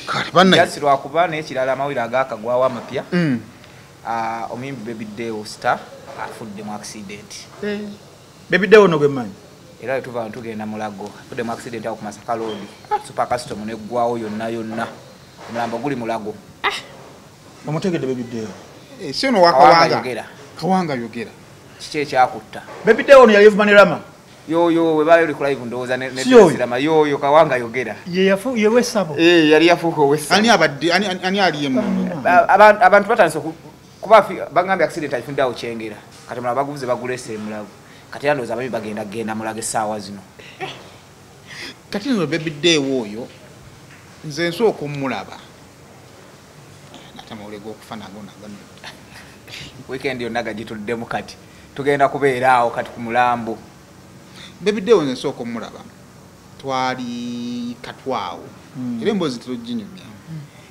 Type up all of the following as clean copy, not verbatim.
Kale banna. Just lwakuba n'ekirala amawulire agakagwawo amapya. Omuyimbi Baby Deo Star afudde mu accident. Baby Deo no gwe mmanyi. Era tuva tugenda Mulago. Afudde mu accident awo ku Masaka Road. Super Custom neggwawo yonna yonna. Omulambo guli Mulago. Omutegedde Baby Deo. Si ono wa Kawanga. Kawanga yogera. Kiki ekyakutta? Baby Deo ono yali Evan Rama. Yo we bali ku live ndowooza ne Rama yo Kawanga yogera. Ye yafu ye wesabo. Yali yafuuka owesabo. Ani abadde ani aliye mu. Abantu batandise kuba bagambye accident aifunda awo Kyengera. Kati mulaba baguvuze bagulese Mulago. Kati ndowooza ababi bagenda genda Mulago essaawa zino. Kati nno Baby Deo oyo nze nsooka omulaba. Natamawulire g'okufa nago nago. Weekend yonna gagituddemu kati. Tugenda kubeera awo kati ku mulambo. Baby Deo nze nsooka omulaba. Twali Katwawo. Era emboozi tuginyumya.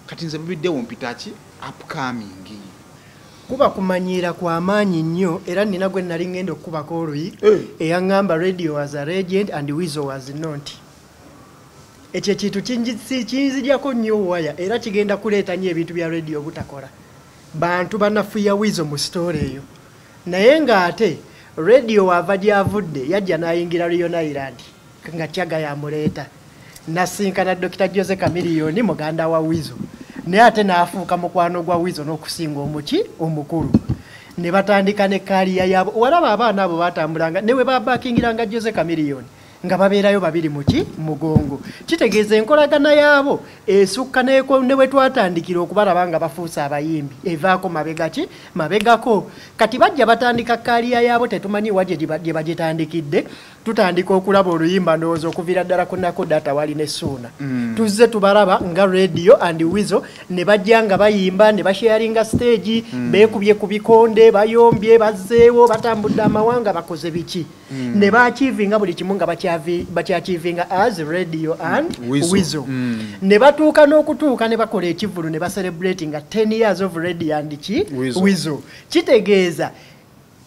Kati nze Baby Deo mpita ki? Upcoming. Kuba kumanyiira kwa maanyi nnyo era nina gwe nali ngenda okukubako oluyi eyaŋŋamba Radio was a legend and Weasel was not. Ekyo ekintu kinzigyako nnyo waya era kigenda kuleeta nnyo ebintu bya Radio obutakola. Bantu banafuya Weasel mu story eyo. Naye ng'ate Radio ava gy'avudde yajja n'ayingira Leon Island nga Kyaga yamuleeta. Nasinkana Dr. Jose Chameleone muganda wa Weasel. Naye ate n'afuuka mukwano gwa Weasel n'okusinga omuki omukulu. Ne batandika ne kaliya yaabwe. Walaba abaana abo batambulanga ne we babakingiranga Jose Chameleone nga babeerayo babiri muki mugongo. Kitegeeza enkolagana yaabo esukka ne we twatandikira okubalaba nga bafuuse abayimbi evaako mabega ki mabegako. Kati bajja batandika kaliya yaabo tetumanyi wa gye bagitandikidde. Tutandika okulaba oluyimba ndowooza okuviira ddala ku Nako Data wali ne Suuna. Tuzze tubalaba nga Radio and Weasel ne bajja nga bayimba ne basharinga stage, beekubye ku bikonde, bayombye, bazzeewo, batambudde amawanga, bakoze biki. Ne baachievinga buli kimu nga bakyachievinga as Radio and Weasel. Ne batuuka n'okutuuka ne bakola ekivvulu ne bacelebratinga 10 years of Radio and Weasel. Kitegeeza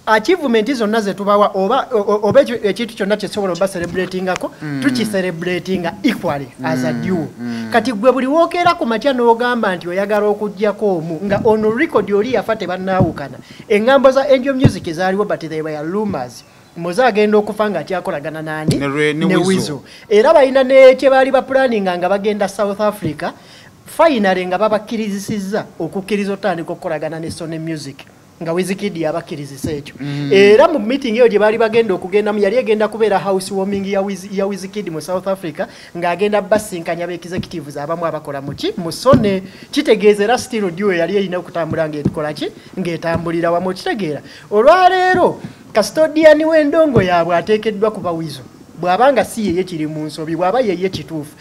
achievement zonna ze tubawa oba ekintu kyonna kyesobola oba celebratingako, tukicelebratinga equally as a duo. Kati gwe buli wookeera ku makya n'ogamba nti oyagala okuggyako omu nga ono record oli yafa tebannaawukana. Eŋŋambo za Angel Music zaaliwo but they were rumors. Moze agenda okufa nga akyakolagana nani? Ne Weasel. Era balina ne kye baali bapulaninga nga bagenda South Africa, finally nga babakkirizisizza okukkiriza otandika okukolagana ne Sony Music. Nga Wizkid yabakkirizisa ekyo. Era mu meeting eyo gye baali bagenda okugendamu yali egenda kubeera housewarming ya Wizkid mu South Africa ng'agenda basinkanya ba executives abamu abakola mu ki mu Sony. Kitegeeza era still duo yali erina okutambula ng'etukola ki ng'etambulira wamu. Kitegeera olwaleero custodian w'endongo yaabwe ateekeddwa kuba Weasel bw'abanga si yeye kiri mu nsobi, bw'aba yeye kituufu.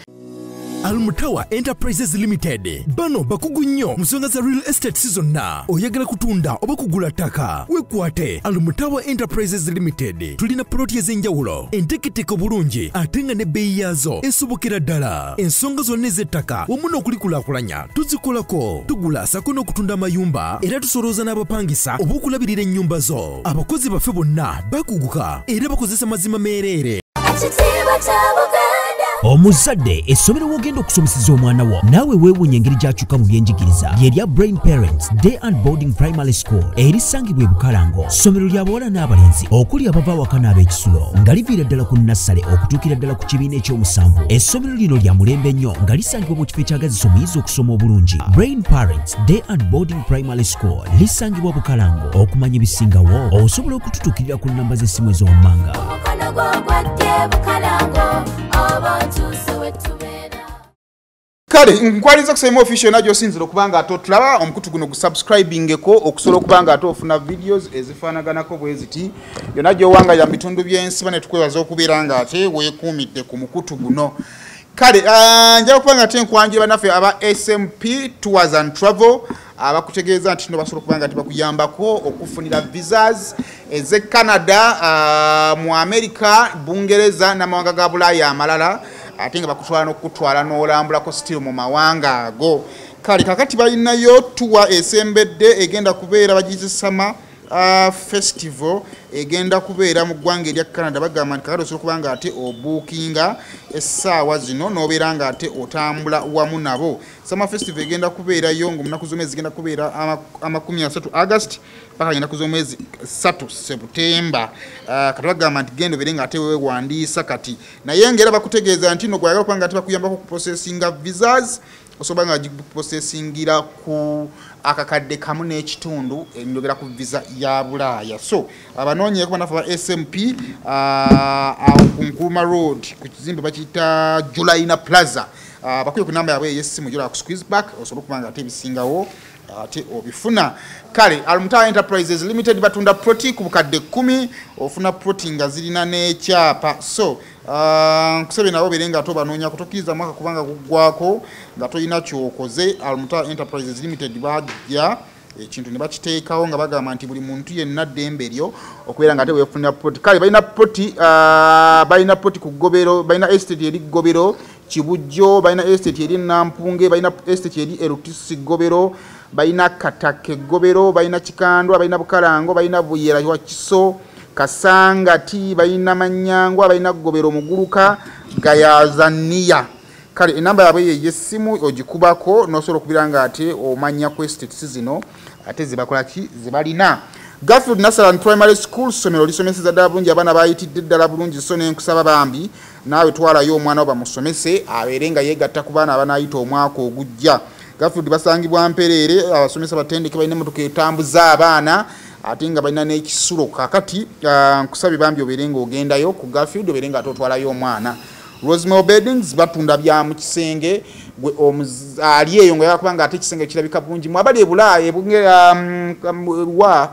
Almutawa Enterprises Limited bano bakugu nnyo mu nsonga za real estate zonna. Oyagala kutunda oba kugula ttaka, weekwate Almutawa Enterprises Limited. Tulina poloti ez'enjawulo enteeketeke obulungi ate nga n'ebbeeyi yaazo esobokera ddala. Ensonga zonna ez'ettaka wamu n'okulikulaakulanya tuzikolako. Tugula sako n'okutunda amayumba era tusolooza n'abapangisa oba okulabirira ennyumba zo. Abakozi baffe bonna bakuguka era bakozesa mazima meereere. Omuzadde essomero w'ogenda okusomeseza omwana wo naawe weewuunya engeri gy'akyuka mu byenjigiriza lye lya Brain Parents Day and Boarding Primary School erisangibwa e Bukalango. Ssomero lya bawala n'abalenzi okuli abava awaka n'ab'ekisulo nga liviira ddala ku nnassale okutuukira ddala ku kibiina eky'omusanvu. Essomero lino lya mulembe nnyo nga lisangibwa mu kifo ekyagazisa omuyizi okusoma obulungi. Brain Parents Day and Boarding Primary School lisangibwa Bukalango. Okumanya ebisingawo osobola okututuukirira ku nnamba z'essimu ez'owammanga. Kale nkwaliza kusema official najo sinzira okubanga ate otulaba omukutu guno gusubscribingeko okusobola okubanga ate ofuna videos ezifaanaganako bwe ziti yonna gy'owanga ya bitundu by'ensi bane tukwebaza okubeera nga ate weekuumidde ku mukutu guno. Kale njagala okubanga ate nkwanjula bannaffe aba SMP Tours and Travel abakutegeeza nti no basobola okubanga ate bakuyambako okufunira visas ez'e Canada, mu America, Bungereza n'amawanga ga Bulaaya amalala ate nga bakutwala n'okutwala n'olambulako still mu mawanga ago. Kale kakati balinayo tuwa esembedde egenda kubeera bagiyise Summer Festival egenda kubeera mu ggwanga erya Canada. Bagamba nti kakati osobola okuba nga ate obuukinga essaawa zino n'obeera nga ate otambula wamu nabo. Summer Festival egenda kubeerayo ng'omunaku z'omwezi zigenda kubeera 30 August paka ennaku z'omwezi 3 September. Kati bagamba nti genda obeere nga ate weewandiisa kati, naye ng'era bakutegeeza nti no gwayagala okuba nga ate bakuyambako kuprocessinga visas, osobola nga giprocessingira ku 1.5 njogera ku visa ya Bulaaya. So abanoonyeeko bannaffe ba SMP awo ku Nkrumah Road ku kizimbe bakiyita Julina Plaza, bakubye ku namba yaabwe ey'essimu gy'olaba ku squeeze back osobola okuba nga ate ebisingawo ate obifuna. Kale Almutawa Enterprises Limited batunda proti ku 10,000, ofuna proti nga zirina n'ekyapa. So nkusabye nabo obeere nga ate obanoonya, kutokkiriza mwaka kubanga guggwako nga tolina ky'okoze. Almutawa Enterprises Limited bajja ekintu ne bakiteekawo nga bagamba nti buli muntu yenna ddembe lyo okubeera nga ate weefunira proti. Kale balina proti, balina proti ku Ggobero, balina estate eri Ggobero Kibujjo, balina estate eri Nampunge, balina estate eri Erutisi Ggobero, balina Katake Ggobero, balina Kikandwa, balina Bukalango, balina Buyera Wakiso, Kasangati, balina Manyangwa, balina Ggobero Muguluka, Gayazania. Kale enamba yaabwe ye ey'essimu ogikubako n'osobola okubeera nga ate omanya ku estates zino ate zebakola ki zebalina. Garfield Nasaran Primary School ssomero lisomeseza ddala bulungi, abaana bayitidde ddala bulungi. So nenkusaba bambi naawe twalayo omwana wo bamusomese abeere nga yeegatta ku baana abanaayita omwaka ogujja. Garfield basangibwa Mpereere, abasomesa batendeke, balina emmotoka etambuza abaana ate nga balina n'ekisulo. Kakati nkusabye bambi obeere ng'ogendayo ku Garfield obeere nga ate otwalayo omwana. Rosemary Beddings batunda bya mu kisenge, gwe ali eyo nga yakubanga ate ekisenge kirabika bulungi. Mwabali e Bulaaya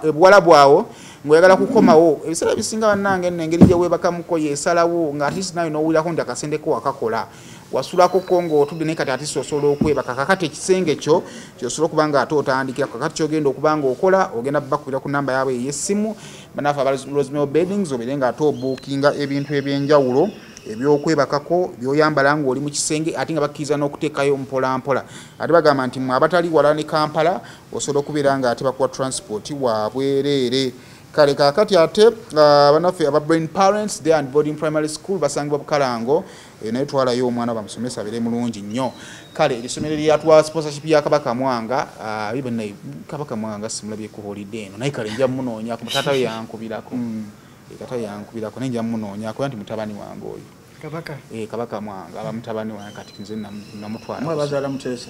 ebuwala bwawo ng'oyagala kukomawo, ebiseera ebisinga bannange nno engeri gye weebakamuko yeesalawo nga at least nawe n'owulirako nti akasente ko wakakola wasulako ko ng'otudde, naye kati at least osobola okwebaka. Kakati ekisenge kyo kyosobola okuba nga ate otandikira. Kakati kyogenda okuba nga okola, ogenda bakubira ku namba yaabwe ey'essimu bannaffe aba Rosemary Beddings, obeere nga ate obuukinga ebintu ebyenjawulo ebyokwebakako byoyambala ng'oli mu kisenge, ate nga bakkiriza n'okuteekayo mpola mpola. Ate bagamba nti mwe abatali wala ne Kampala osobola okubeera nga ate bakuwa transport wa bwereere. Kale kaakati ate bannaffe aba Brain Parents Day and Boarding Primary School basangibwa Bukalango, naye twalayo omwana bamusomesa abeere mulungi nnyo. Kale essomero lyatuwa sponsorship ya Kabaka Mwanga, bonna Kabaka Mwanga simulabye ku holiday eno, naye kale nja munoonyako, taata we yankubirako. Taata we yankubirako, naye nja munoonyako nti mutabani wange oyo. Kabaka. Kabaka Mwanga aba mutabani wange, kati nze namutwala. Mwebazaala Muteesa.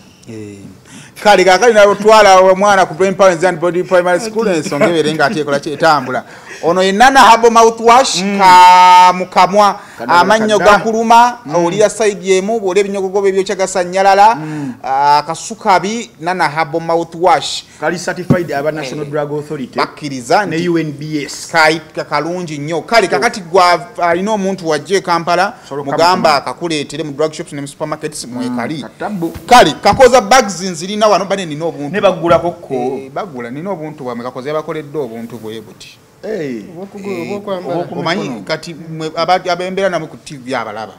Kale kaakati nalotwala omwana ku Brain Parents and Boarding Primary School, ensonga ebeere nga ate ekola ki etambula. Ono ye Nana Herbal Mouthwash ka mukamwa, amannyo gakuluma, owulira sayidi emu, bw'olya ebinyogogo by'ebyokya gasannyalala, akasukabi, Nana Herbal Mouthwash. Kali certified aba National Drug Authority bakkiriza ne nti UNBS. Kalungi nnyo. Kale kakati gwa alina omuntu wajja e Kampala, Solo mugamba akakuleetere mu drug shops ne mu supermarkets mwekali. Katabu. Kale Kakoza bags nzirina wano, bane nina obuntu ne baggulako ko. Bagula, nina obuntu bwamwe. Kakoza yabakoledde obuntu bwe buti. Obwokwambala. Omanyi kati mwe abembeera namwe ku TV abalaba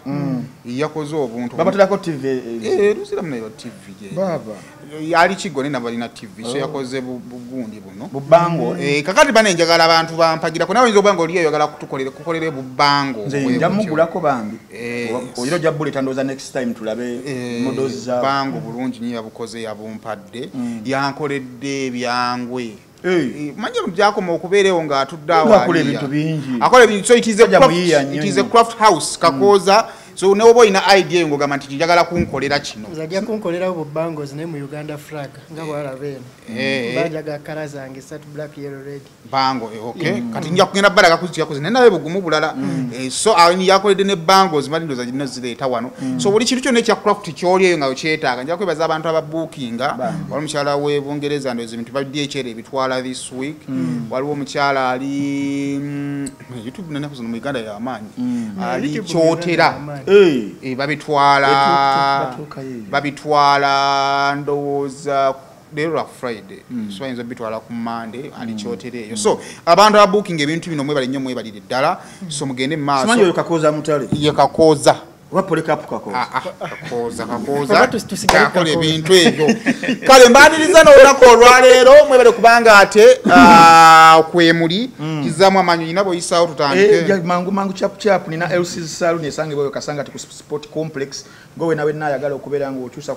yakoze obuntu. Babaterako TV? Luzira munayo TV gye. Baba. Ali kigo naye nabo balina TV, so yakoze bugundi buno. Bubango. Kakati bane njagala abantu bampagirako, nawe oyinza okuba nga oli oyagala kutukolera kukolere bubango nze bwe nja butyo. mugulako bambi. Oyira ojja buleta ndowooza next time tulabe models zaabwe. Bango bulungi nnyo yabukoze, yabumpadde, yankoledde ebyangwe. Manyi byakoma okubeerewo ng'atudde awo Akola aliya. ebintu bingi. Akola ebintu, so it is a Tajja craft, muyiiya nnyo it is a nnyo. craft house Kakooza. So ne woba olina idea eyo ng'ogamba nti njagala kunkolera kino, Nze ajja kunkolerawo bubangles naye mu Uganda flag nga bwalaba eno. Banjaga kala zange satu, black, yellow, red. Bango, okay. Kati nja kugenda balaga kuzi yakoze naye nawe bugumu bulala. So awo yakoledde ne bangles mali ndoza gino zireeta wano. So buli kintu kyonna ekya craft kyoli eyo nga okyetaaga, nja kwebaza abantu ababuukinga. Waliwo omukyala w'e Bungereza, ndowooza ebintu ba DHL ebitwala this week. Waliwo omukyala ali YouTube nenaku zino mu Uganda y'amaanyi, ali YouTube mu Kyotera. Uganda y'amaanyi. Babitwala Batuukayo eyo. Babitwala ndowooza leero lwa Friday, so bayinza obitwala ku Monday, ali Kyotera eyo. So abantu ababuukinga ebintu bino mwebale nnyo, mwebalire ddala. So mugende mu Simanyi maaso. oyo Kakooza Mutale. Ye Kakooza. Oba Polycarp Kakooza. Kakooza Kakooza akola ebintu ebyo. Kale mbaniriza n'olunaku olwaleero, mwebale kubanga ate kwemuli kizaamu amaanyi nyina bw'oyisaawo tutandike. Mangu mangu chapu chapu nina LC's Salon esangibwa eyo Kasangati ku Sport Complex. Gwe wena wenna ayagala okubeera ng'okyusa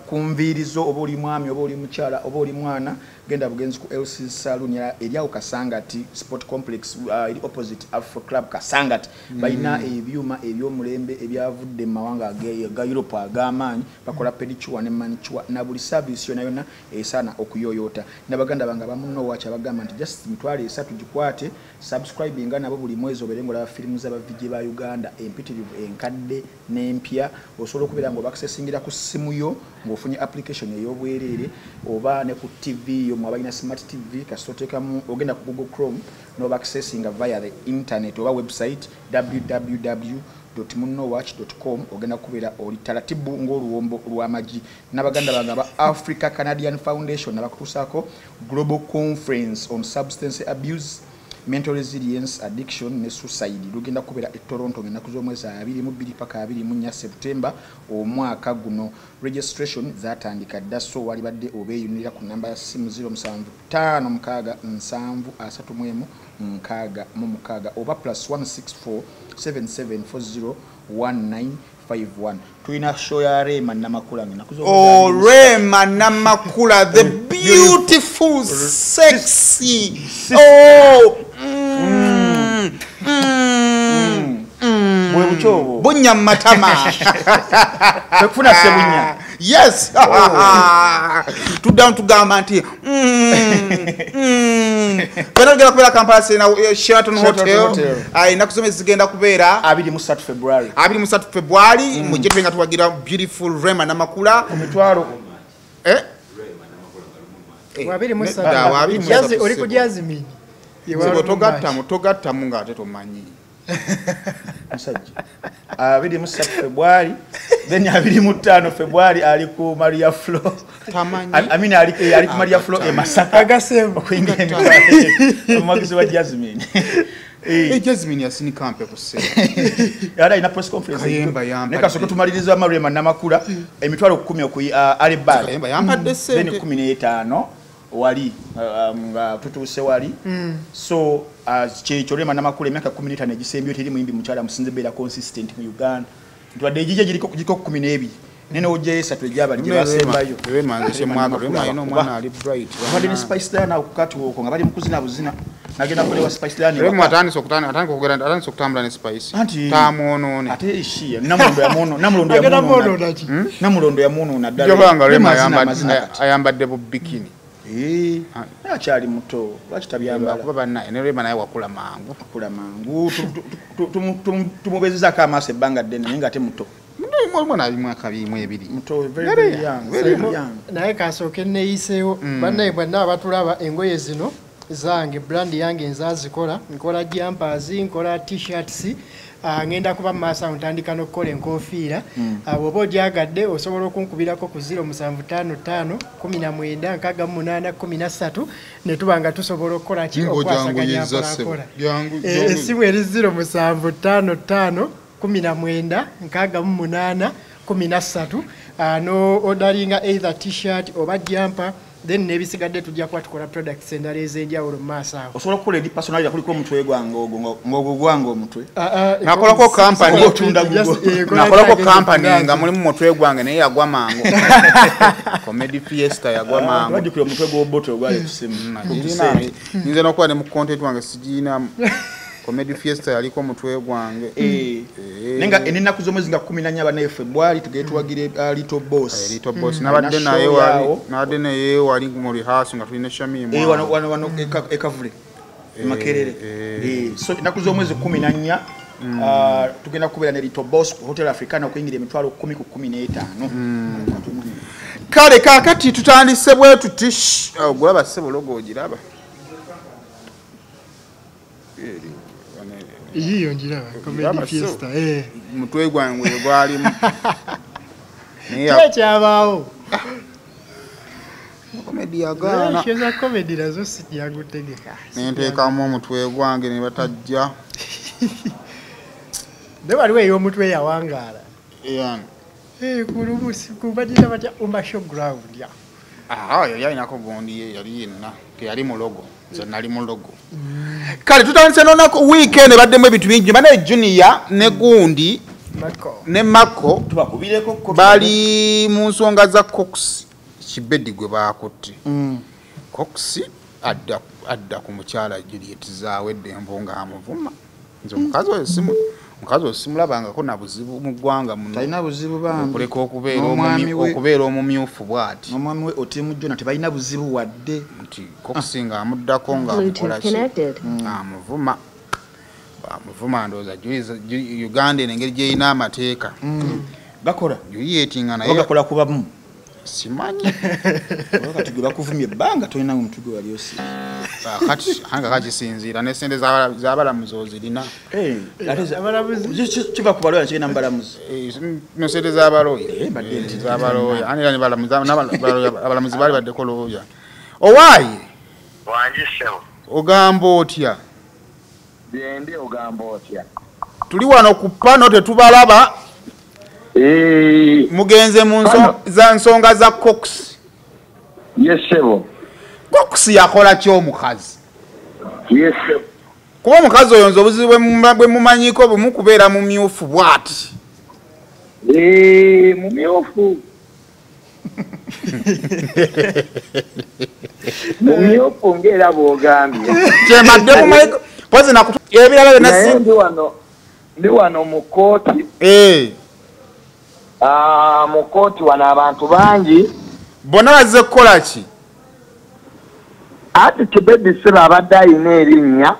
ku nviirizo, oba oli mwami oba oli mukyala oba oli mwana, genda bugenzi ku LC's Salon eri awo Kasangati Sport Complex, eri opposite Afro Club Kasangati. Balina ebyuma eby'omulembe ebyavudde mu mawanga aga Europe ag'amaanyi, bakola pedicure ne manicure na buli service yonna yonna esaana okuyoyoota. N'abaganda bange abamu wacha bagamba nti just 30,000 gikwate, subscribinga nabo buli mwezi obeere ng'olaba firimu z'abavijje ba Uganda empitirivu enkadde n'empya. Osobola okubeera ng'obaccessingira ku ssimu yo ng'ofunye application ey'obwereere oba ne ku TV yo, mwabalina smart TV, kasita oteekamu ogenda ku Google Chrome n'obaccessinga via the internet oba website www.munowatch.com, ogenda kubeera oli taratibu ng'oluwombo lw'amagi. N'abaganda bange aba Africa Canadian Foundation abakutuusaako Global Conference on Substance Abuse, Mental Resilience, Addiction ne Suicide, lugenda kubeera e Toronto ng'ennaku z'omwezi 22 paka 24 September omwaka guno. Registration zatandika dda, so walibadde obeeyunira ku namba ya simu 0756 731 66 oba +164 7740 1951. Tulina show ya Rema Namakula ng'ennaku z'omwezi Oh, Rema Namakula, the beautiful, sexy. Oh, bwe butyo obwo. Bunya matama. Tekufuna sebunya. Yes. Tuddamu tugamba nti Fena tugenda kubeera Kampala Serena Sheraton Sheraton Hotel. Hotel. Ennaku z'omwezi zigenda kubeera 23 February. 23 February, mujje tube nga tuwagira beautiful Rema Namakula. Ku mitwalo Eh? 23. Nedda, 23 Oli ku Jasmine. Ye Sebo, wa togattamu togattamu ng'ate tomanyi. Musajja 23 February, then 25 February ali ku Maria Flo. Tamanyi. I mean ali ku Maria Flo e Masaka. Agasemu. Okuyingira emitwalo omuwagizi wa Jasmine. Jasmine yasinika mpe ku ssebo. Era alina press conference. Kayemba yampadde. Naye kasooke tumaliriza Rema Namakula 10,000 oku Alibaba. Kayemba yampadde Then ssente. 15 wali nga tutuuse wali. So kyekyo Rema Namakula emyaka 15 egisembyeyo teri muyimbi mukyala musinze beera consistent mu Uganda. Ntwadde egijja giriko 12 nene ojjayo esatu egyabali gye basembayo. Rema nze kyemwagala. Rema alina omwana ali bright. Babadde ne Spice Diana ku catwalk nga bali mu kuzina buzina. Nagenda kulewa Spice Diana Rema ewaka. atandise okutandika atandika okugenda atandise okutambula ne Spice. Anti Tamwonoone. Ate ishia Namulondo yamuono Namulondo Agenda yamuono. mwonoona ki? Namulondo yamuonoona ddala. Jobanga Rema Rema azina amazina kati. ayambadde bu bikini. Akyali muto lwaki tabyambala? Kuba banna ne Rema naye wakula mangu. Akula mangu. Tumubeezezaako amaaso ebbanga ddene naye ng'ate muto. Omwana ali mwaka 22. Muto, very, very young, Very very young. Naye kasooke neeyiseewo. Bannaye bwenna abatulaba, engoye zino zange, brand yange nzazikola, nkola jumpers, nkola t-shirts. Ngenda kuba mu maaso awo ntandika n'okukola enkofiira. Bw'oba ogyagadde osobola okunkubirako ku 0755 19 68 13 ne tuba nga tusobola okukola ki Ngo okwasaganya jangu mpola yezza mpola. Jangu, jangu. Essimu eri 0755 19 68 13. No orderinga either t-shirt oba jumper, then n'ebisigadde tujja kuba tukola products endala ez'enjawulo mu maaso awo. Osobola okukola eri personal kuliko omutwe gwange ogwo ng'ogwo gwange omutwe. Nakolako company. Otunda gugo. Nakolako company nga mulimu mutwe gwange naye yagwa mangu. Comedy Fiesta yagwa mangu. Bajjukira omutwe gw'oboto ogwali ku ssimu. Girina, nyinza n'okuba ne mu content wange sigiina. Comedy Fiesta yaliko omutwe gwange. Naye nga ennaku z'omwezi nga 14 abannaye February tugende tuwagire Little Boss. Little Boss. Nabadde Alina naye show wali, yaawo. nabadde naye wali mu rehearsal nga tulina Shamim. Wano e Kavule. E Makerere. So ennaku z'omwezi 14 tugenda kubeera ne Little Boss ku Hotel Africana okuyingira 10,000 ku 15. Kale kaakati tutandise bwe tuti. Ogulaba ssebo logo ogiraba. Yiyo njiraba, Comedy Ogiraba, Fiesta. so. Mutwe gwange gwalimu. Naye Ki ekyabaawo? Comedy yagaana. Show za comedy nazo si jangu tegeka. Nenteekamu omutwe gwange ne batajja. Ne waliwo ey'omutwe yawangaala. Yeah. Ku bagiyita batya, Umma Showground ya. Aha, yali alinako gundi ye, yali yenna teyali mulogo, nze nali mulogo. Kale tutandise n'olunaku, weekend ebaddemu ebintu bingi. Bane Junior ne gundi Mako. Ne Mako Tubakubireko ko. Bali mu nsonga za Cox Kibedi gwe bakutte. Cox adda ku mukyala Juliet Zawedde envo ng'amuvuma. Nze omukazi oyo simulabangako na buzibu mu ggwanga muno. Talina buzibu bambi. Okuleka N'omwami okubeera omumyufu bw'ati. N'omwami we Otimu Jona tebalina buzibu wadde. Nti Cox ng'amuddako ng'amukola Bluetooth ki? connected. Amuvuma. Amuvuma, ndowooza Uganda eno engeri gy'erina amateeka. Gakola. Juliet nga Oba naye gakola ku bamu. Simanyi. Oba kati gwe bakuvumye ebbanga tolina mutwe gwe wali osibye. Kati anga kakisinziira ne ssente z'abalamuzi ozirina. Ate Abalamuzi. Kiva ku balooya, kigenda mu balamuzi. No ssente z'abalooya. Mbadde nti Z'abalooya. Ani era ne balamuzi, abalamuzi baali baddeko looya. Owaaye? Wangi ssebo. Ogamba otya? Byendi, ogamba otya? Tuli wano ku pano tetubalaba. Mugenze mu Pano. za nsonga za Cox. Yes ssebo. Cox yakola ki omukazi? Yes ssebo. Kuba omukazi oyo nze obuzibu bwe mumanyiko bwe mukubeera mumyufu bw'ati. Mumyufu. Mumyufu ng'era bw'ogambye. Kyembadde mumanyiko. Pozi nakutu ebirala byonna Naye si- ndi wano mu kkooti. Mu kkooti wano abantu bangi. Bonna bazze kukola ki? Ati Kibedi ssebo abadde ayina erinnya.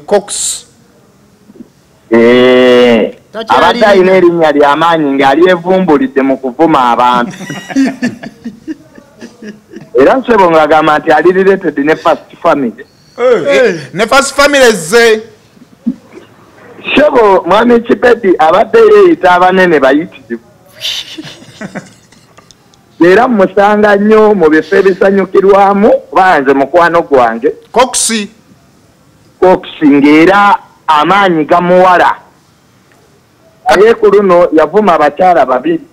Cox. Takyali Abadde ayina erinnya ly'amaanyi ng'alyevumbulidde mu kuvuma abantu. Era ssebo ng'agamba nti ali related ne first family. Ne first family ze. Ssebo mwami Kibedi abadde yeeyita abanene bayitirivu. Era mmusanga nnyo mu bifo ebisanyukirwamu, kuba nze mukwano gwange. Cox. Cox ng'era amaanyi gamuwala. Naye ku luno yavuma abakyala babiri.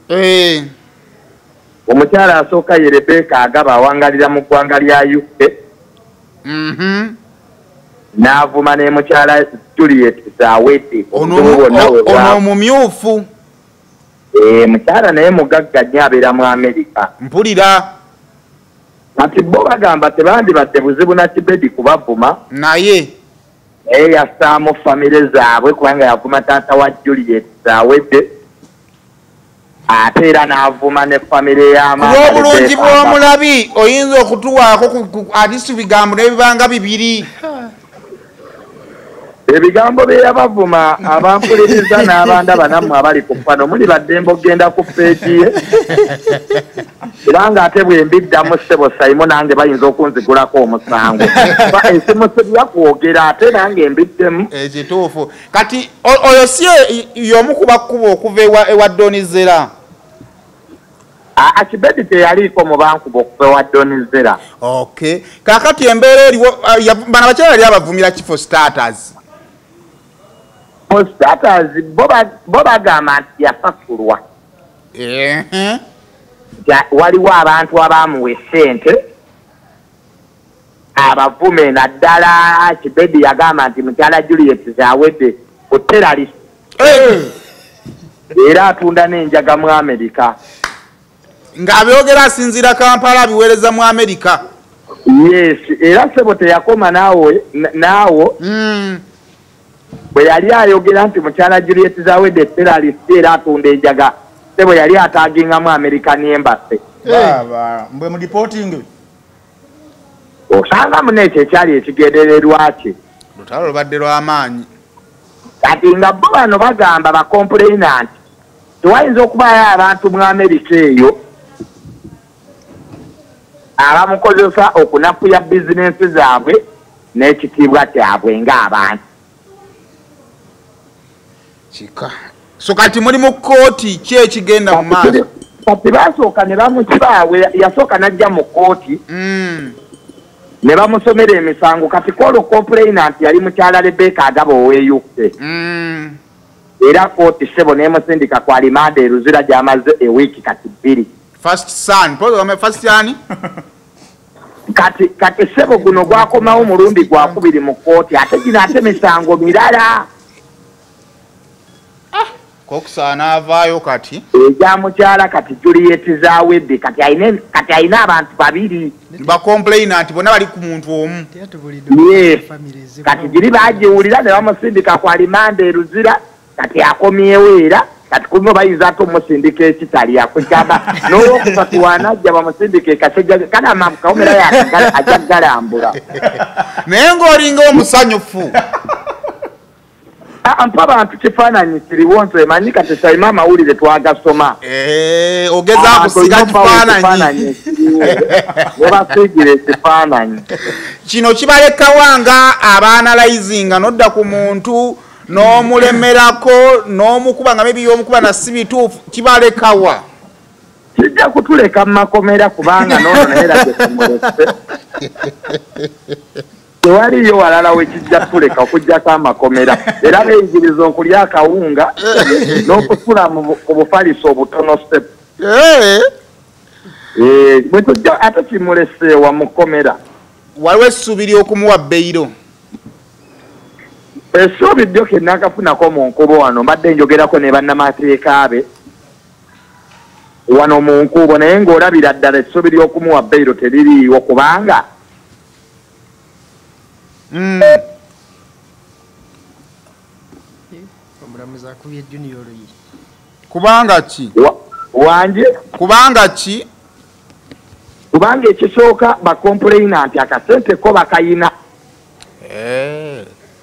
Omukyala asooka ye Rebecca Agaba awangalira mu ggwanga lya UK. N'avuma ne mukyala Juliet Zawedde. Ono Obuzibu bwonna we bwava. omumyufu. Mukyala naye mugagga nnyo abeera mu Amerika. Mpulira. Kati bo bagamba tebandibadde buzibu na Kibedi kubavuma. Naye. Naye yassaamu famire zaabwe kubanga yavuma taata wa Juliet Zawedde. Ate era n'avuma ne famire ya maama Olw'obulungi Rebecca Agaba. bw'omulabi oyinza okutuwaako at least bigambo n'ebibanga bibiri. Ebigambo bye yabavuma abampuliriza n'abandaba nammwe abali ku pano muli baddembe okugenda ku peegi ye. Kubanga ate bwe mbiddamu ssebo Saimo nange bayinza okunzigulako omusango. Kuba esimu sibya kwogera ate nange mbiddemu. Ekituufu. Kati oyo si y'omu ku bakkuba okuva ewa Don Zella? Kibedi teyaliiko mu bankuba okuva ewa Don Zella. Okay. Kaakati embeera eriwo, bano abakyala bali abavumira ki for starters? For starters, bo bagamba nti yasasulwa. Waliwo abantu abaamuwa essente abavume, naddala Kibedi yagamba nti mukyala Juliet Zawedde ku terrorist. Era atunda n'enjaga mu Amerika. Ng'abyogera asinziira Kampala abiweereza mu Amerika. Yes, era ssebo teyakoma naawo. Bwe yali ayogera nti mukyala Juliet Zawedde terrorist era atunda enjaga, ssebo yali ataagingamu American Embassy. Baaba, mbwe mu reporting. Osanga muno ekyo ekyali ekigendererwa kye. Lutalo lubadde lw'amaanyi. Kati nga bo bano bagamba ba complainant tewayinza okubaayo abantu mu Amerika eyo abamukozesa okunafuya bizinensi zaabwe n'ekitiibwa kyabwe ng'abantu. Kika. So kati muli mu kkooti, ki ekigenda mu maaso? Kati basooka ne bamukibawe, yasooka n'ajja mu kkooti. Ne bamusomera emisango. Kati kwolwo complainant yali mukyala Rebecca Agaba ow'e UK. Era kooti ssebo n'emusindika ku alimanda e Luzira gy'amaze ewiiki kati 2. First son, first yani? Kati ssebo guno gwakomawo mulundi gwakubiri mu kooti, ate gino ate misango mirala. Kokusaana avaayo kati egya mukyala kati Juliet Zawedde kati alina abantu babiri bakomplaina nti bonna bali ku muntu omu. Yes. Kati giri bagiwulira ne bamusindika ku alimanda e Luzira, kati akomyewo era kati kuno bayinza ate omusindika ekitali akugamba n'olwokusatu wanajja bamusindika ekasejja kale amakawomera ajja galambula. Naye ng'olinga omusanyufu. Mpa abantu kifaananyi kiriwo nti emanyi kati Saima amawulire twagasoma. Ogezaako kusiga kifaananyi. Webasiigira ekifaananyi. Kino kibalekawa nga abaanalayizinga n'odda ku muntu n'omulemerako n'omukuba nga maybe y'omukuba na si bituufu, kibalekawa? Kijja kutuleka mu makomera kubanga n'ono naye era gye tumulese. Tewaliyo walala we kijja tuleka okuggyako amakomera, era beeyigiriza okulya akawunga n'okusula ku bufaliso obutono step. Bwe tujja ate kimuleseewa mu kkomera. Waliwo essuubi ly'okumuwa beyiro? Essuubi ddyo ke nakafunako mu nkubo wano, mbadde njogerako ne bannamateeka be wano mu nkubo, naye ng'olabira ddala essuubi ly'okumuwa beyiro teririiwo kubanga omulamuzi akubye Junior oluyi. Kubanga ki? Wanje? Kubanga ki? Kubanga ekisooka bakomplaina nti akasente ko bakayina.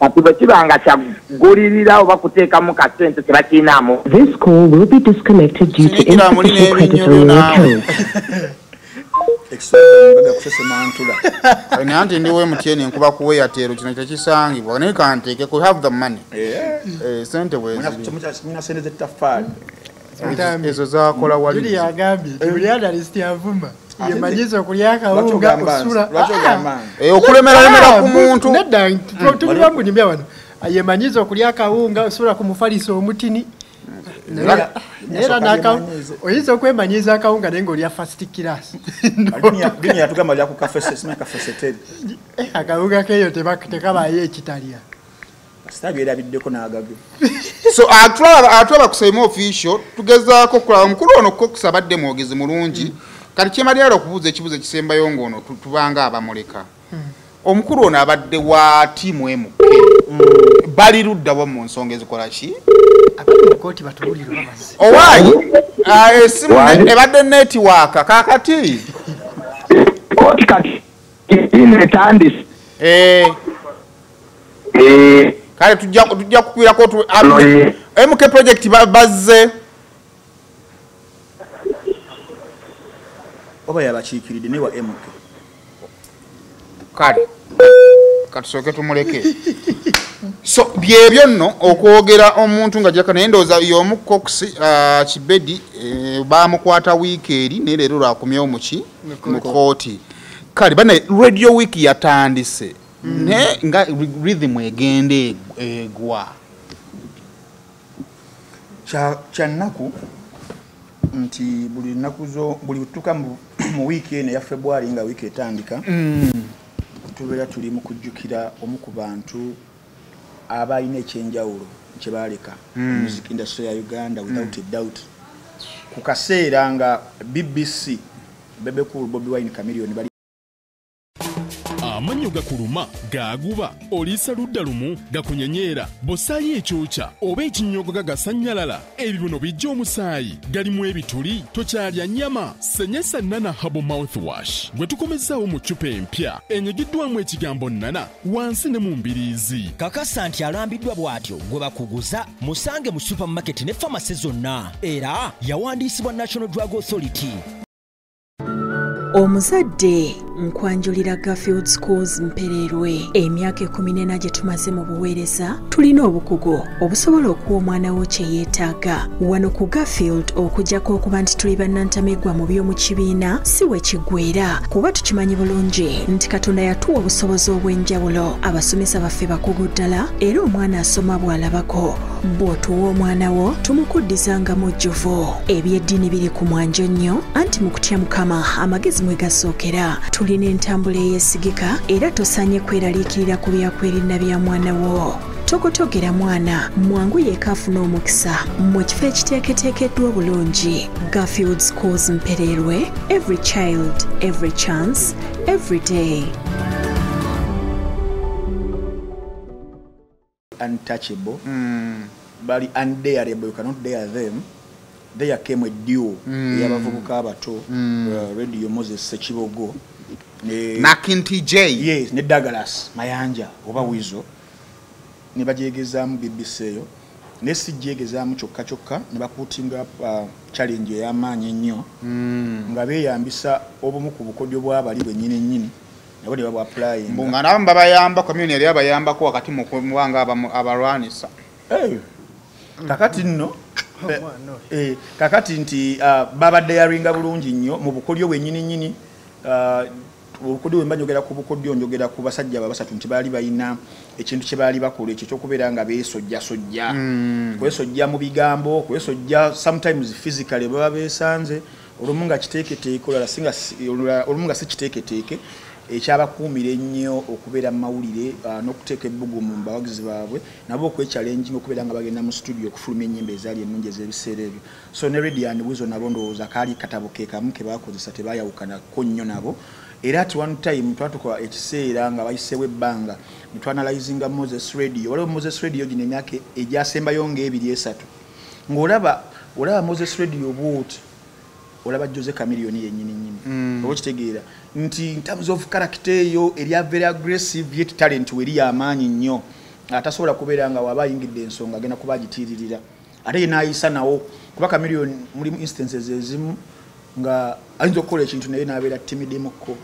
Kati bwe kiba nga kyagulirira oba kuteekamu kasente tebakiinaamu. This call will be disconnected due to insufficient credit on your account. Nanti ndiwe MTN nkuba ku Airtel kino tekisangibwa naye kanteeke ku have the money. Sente bweziri. Mina sente z'ettafaali. Ezo zakola wali. Juli yagambye buli analyst yavuma yemanyiza okulya akawunga osula. Okulemerera ku muntu. Nedda tuli mbunyumya wano. Yemanyiza okulya akawunga osula ku mufaliso omutini. Era oyinza okwemanyiza akawunga naye ng'olya first class. Dunia yatugamba lya ku cafe, simanyi cafe seteri. Akawunga keeyo tekabaayo ekitalya. Kasita byerabiddeko n'agage. So atulaba ku Saima Official tugezaako kulaba omukulu ono Cox abadde mwogezi mulungi. Kati kyemalira okubuuza ekibuuzo ekisembayo ng'ono tubanga abamuleka. Omukulu ono abadde wa ttiimu MK. Bali ludda wa mu nsonga ezikola ki? Kooti batuwulire babaze. Owaayi esimu ebadde netiwaaka kaakati. Kooti kati etandise. Kale tujja kukwirako MK project bazze. Oba yabakiikiridde ne wa MK. Kale katusooke tumuleke. So byebyo nno okwogera omuntu nga jaka naye ndowooza y'omu Cox Kibedi baamukwata wiiki eri naye leero lwakomyewo muki mu kooti. Kale bana radio week yatandise naye nga rhythm egenda egwa. Kyannaku nti buli nnaku zo buli tutuuka mu wiiki eno eya February nga wiiki etandika tubeera tuli mu kujjukira omu ku bantu abalina ekyenjawulo kye baaleka music industry ya Uganda without a doubt. Ku kaseera nga BBC Bebe Cool, Bobi Wine, Chameleone bali Amannyo gakuluma, gaguba, oliisa ludda lumu, gakunyenyeera, bw'ossaayo ekyokya oba ekinnyogoga gasannyalala, ebibuno bijja omusaayi, galimu ebituli, tokyalya nnyama. Senyesa Nana Herbal Mouthwash gwe tukomezzaawo mu ccupa empya enyigiddwamu ekigambo Nana wansi ne mu mbiriizi. Kakasa nti alambiddwa bw'atyo gwe bakuguza, musange mu supermarket ne famasi zonna, era yawandiisibwa National Drug Authority. Omuzadde Nkwanjulira Garfield Schools Mpererwe. Emyaka 14 gye tumaze mu buweereza, tulina obukugu obusobola okuwa omwana wo kye yeetaaga. Wano ku Garfield okuggyako okuba nti tuli bannantameggwa mu by'omu kibiina si we kiggweera, kuba tukimanyi bulungi nti Katonda yatuwa obusobozi obw'enjawulo. Abasomesa baffe bakugu ddala era omwana asoma bw'alabako. Bw'otuwa omwana wo tumukuddiza nga mujjuvu. Eby'eddiini biri ku mwanjo nnyo, anti mu kutya Mukama amagezi mwe gasookera. Tulina entambula eyeesigika era tosaanye kweraliikirira ku byakwerinda bya mwana wo. Tokotogera mwana, mwangu yekka afuna omukisa mu kifo ekiteeketeekeddwa obulungi. Garfield Schools Mpererwe, every child, every chance, every day. Untouchable, bali undareable, you cannot dare them. There came a duo, y'abavubuka abato, Radio Moses Ssekibogo Nakinti J, yes, ne Douglas Mayanja oba Wizo, ne bagyegezaamu BBC eyo, ne sijjegezaamu kyokka kyokka, ne bakutinga challenge ey'amaanyi ennyo, nga beeyambisa obumu ku bukodyo bw'abali bwennyini nnyini, nabo ne babwapplyinga. Mbu nga nabo babayamba, community yali abayambako wakati mu kubanga abalwanisa. Kakati nno kakati nti babadde yaringa bulungi nnyo mu bukodyo bwennyini nnyini. Obukodyo bwe mba njogera ku bukodyo, njogera ku basajja basatu nti baali balina ekintu kye baali bakola ekyo ekyokubeera nga beesojjasojja, kwesojja mu bigambo, kwesojja sometimes physically baba beesanze, olumu nga kiteeketeeke, olumu nga si kiteeketeeke, ekyabakuumira ennyo okubeera mu mawulire n'okuteeka ebbugumu mu bawagizi baabwe, nabo okwechallenginga okubeera nga bagenda mu studio okufulumya ennyimba ezaali ennungi ez'ebiseera ebyo. So ne Radio and Weasel nabo ndowooza kaali katabo ke kamu ke baakozesa, tebaayawukanako nnyo nabo. Era at one time twatuka ekiseera nga bayiseewo ebbanga ne twanalizinga Moses Radio. Waliwo Moses Radio gino emyaka egyasembayo ng'ebiri esatu, ng'olaba olaba Moses Radio bw'oti, olaba Jose Chameleone yennyini nnyini. Oba okitegeera nti in terms of character eyo eri very aggressive, yet talent weri y'amaanyi nnyo, atasobola kubeera nga waba ayingidde ensonga agenda kuba agitiiririra, ate ye n'ayisa nawo, kuba Chameleone mulimu instances ezimu nga ayinza okukola ekintu naye n'abeera timidemukko,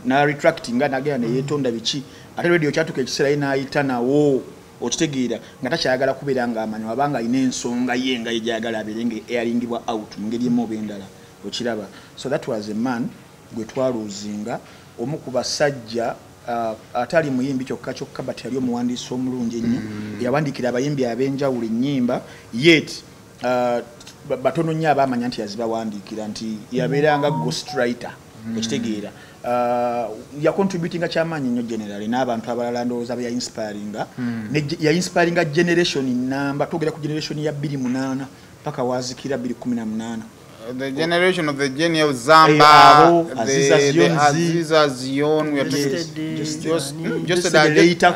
na retracting nga n'agenda neyeetonda biki, ate Radio kyatuuka ekiseera ye n'ayita nawo, okitegeera nga takyayagala kubeera ng'amanyi wabanga alina ensonga ye nga ye gy'ayagala abeere nga eyaringibwa out mu ngeri emu oba endala, okiraba. So that was a man gwe twaluuzinga, omu ku basajja atali muyimbi kyokka kyokka, but yali omuwandiisi omulungi ennyo, yawandiikira abayimbi ab'enjawulo ennyimba, yet batono nnyo abaamanya nti yazibawandiikira, nti yabeeranga ghost writer, okitegeera. Yacontributinga kyamaanyi nnyo generally n'abantu abalala ndowooza be yainspiringa, yainspiringa generation namba, twogera ku generation ya 2008 paka waazikira 2018. The generation of the genius of Zamba, the Aziza Zion, we are just later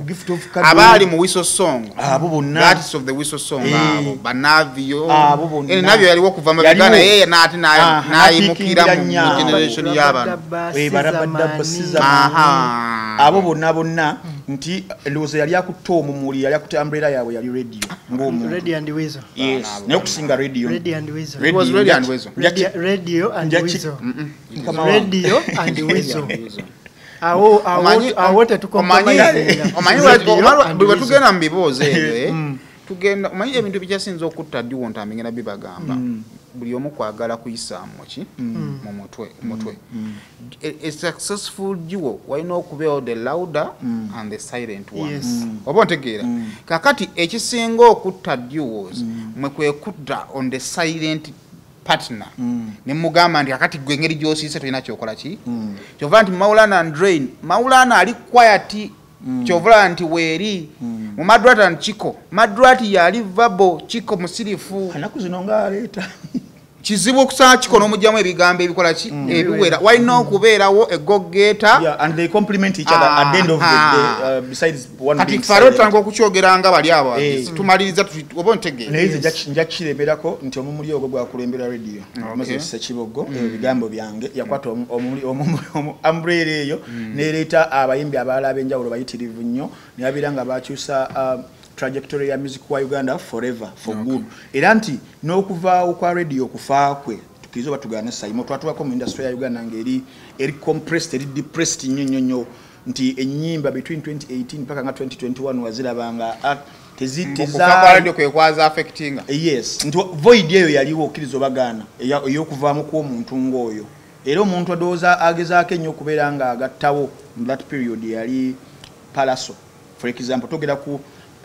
Gift of Kado, abali mu whistle song, abo bonna, artists of the whistle song, abo Banavio, abo bonna, ene Navio yaliwo kuva mu Uganda, yeye n'ate n'ayimukira mu generation y'abantu, abo bonna bonna, nti ndowooza yali akutte omumuli, yali akutte umbrella yaabwe, yali Radio ng'omuntu. Radio and Weasel. Yes, naye okusinga Radio. Radio and Weasel. It was Radio and Weasel. Radio and Weasel. Radio and Weasel. Awo awo tetukompromisinga. Omanyi bwe tugenda mu bibuuzo ebyo, tugenda omanyi ebintu bikyasinze okutta ddiwo nti amengera bibagamba. Buli omu kwagala kuyisaamu ki mu mutwe. A successful duo walina okubeerawo the louder and the silent one. Oba ontegeera? Kakati ekisinga okutta duos mwe kwe kudda on the silent partner. Ne mugamba nti kakati gwe engeri gy'osiise tolina ky'okola ki? Kyova nti Maulana and Drain, Maulana ali quiet, kyova nti weeri. Mu Madrat and Chico, Madrat yali verbal, Chico musirifu. Ennaku zino ng'aleeta. Kizibu okusanga Chico n'omugyamu ebigambo ebikola ki? Ebiwera. Walina okubeerawo a go-getter. Yeah, and they complement each other at the end of the day, besides one kati being ffe ate silent. otandika okukyogera nga bali abo tumaliriza oba ontegeera. Naye nze nja kiremerako nti omumuli ogwo gwakulembera Radio. Moses Ssekibogo, ebigambo byange yakwata umbrella eyo n'ereeta abayimbi abalala ab'enjawulo bayitirivu nnyo, ne babeera nga bakyusa trajectory ya music wa Uganda forever for good. Era nti n'okuvaawo kwa Radio okufa kwe Tukirize oba tugaane, Saimo, twatuwako mu industry ya Uganda ng'eri eri compressed, eri depressed nnyo nnyo nnyo, nti ennyimba between 2018 paka nga 2021 wazirabanga Okufa kwa Radio kwe kwaza affectinga. Yes, nti void eyo yaliwo, okkiriza obagaana, ey'okuvaamu kw'omuntu ng'oyo. Era omuntu adowooza agezaako ennyo okubeera nga agattawo mu that period yali Palaso, for example. Togera ku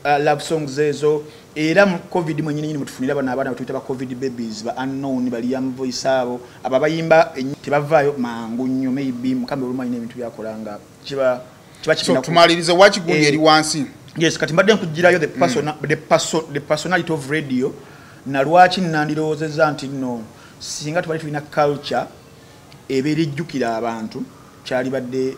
love songs ezo, era mu COVID mwenyini nyini mutufunira bano abaana betuyita ba COVID babies, ba unknown, bali young voice, abo abo abayimba tebavaayo mangu nnyo. Maybe Mukambe olumu alina ebintu byakola nga kiba So kigenda tumalirize, wakigundi eri wansi. Yes, kati mbadde nkugirayo the personality of Radio, na lwaki nandirowoozezza nti nno singa tubali tulina culture ebeera ejjukira abantu, kyalibadde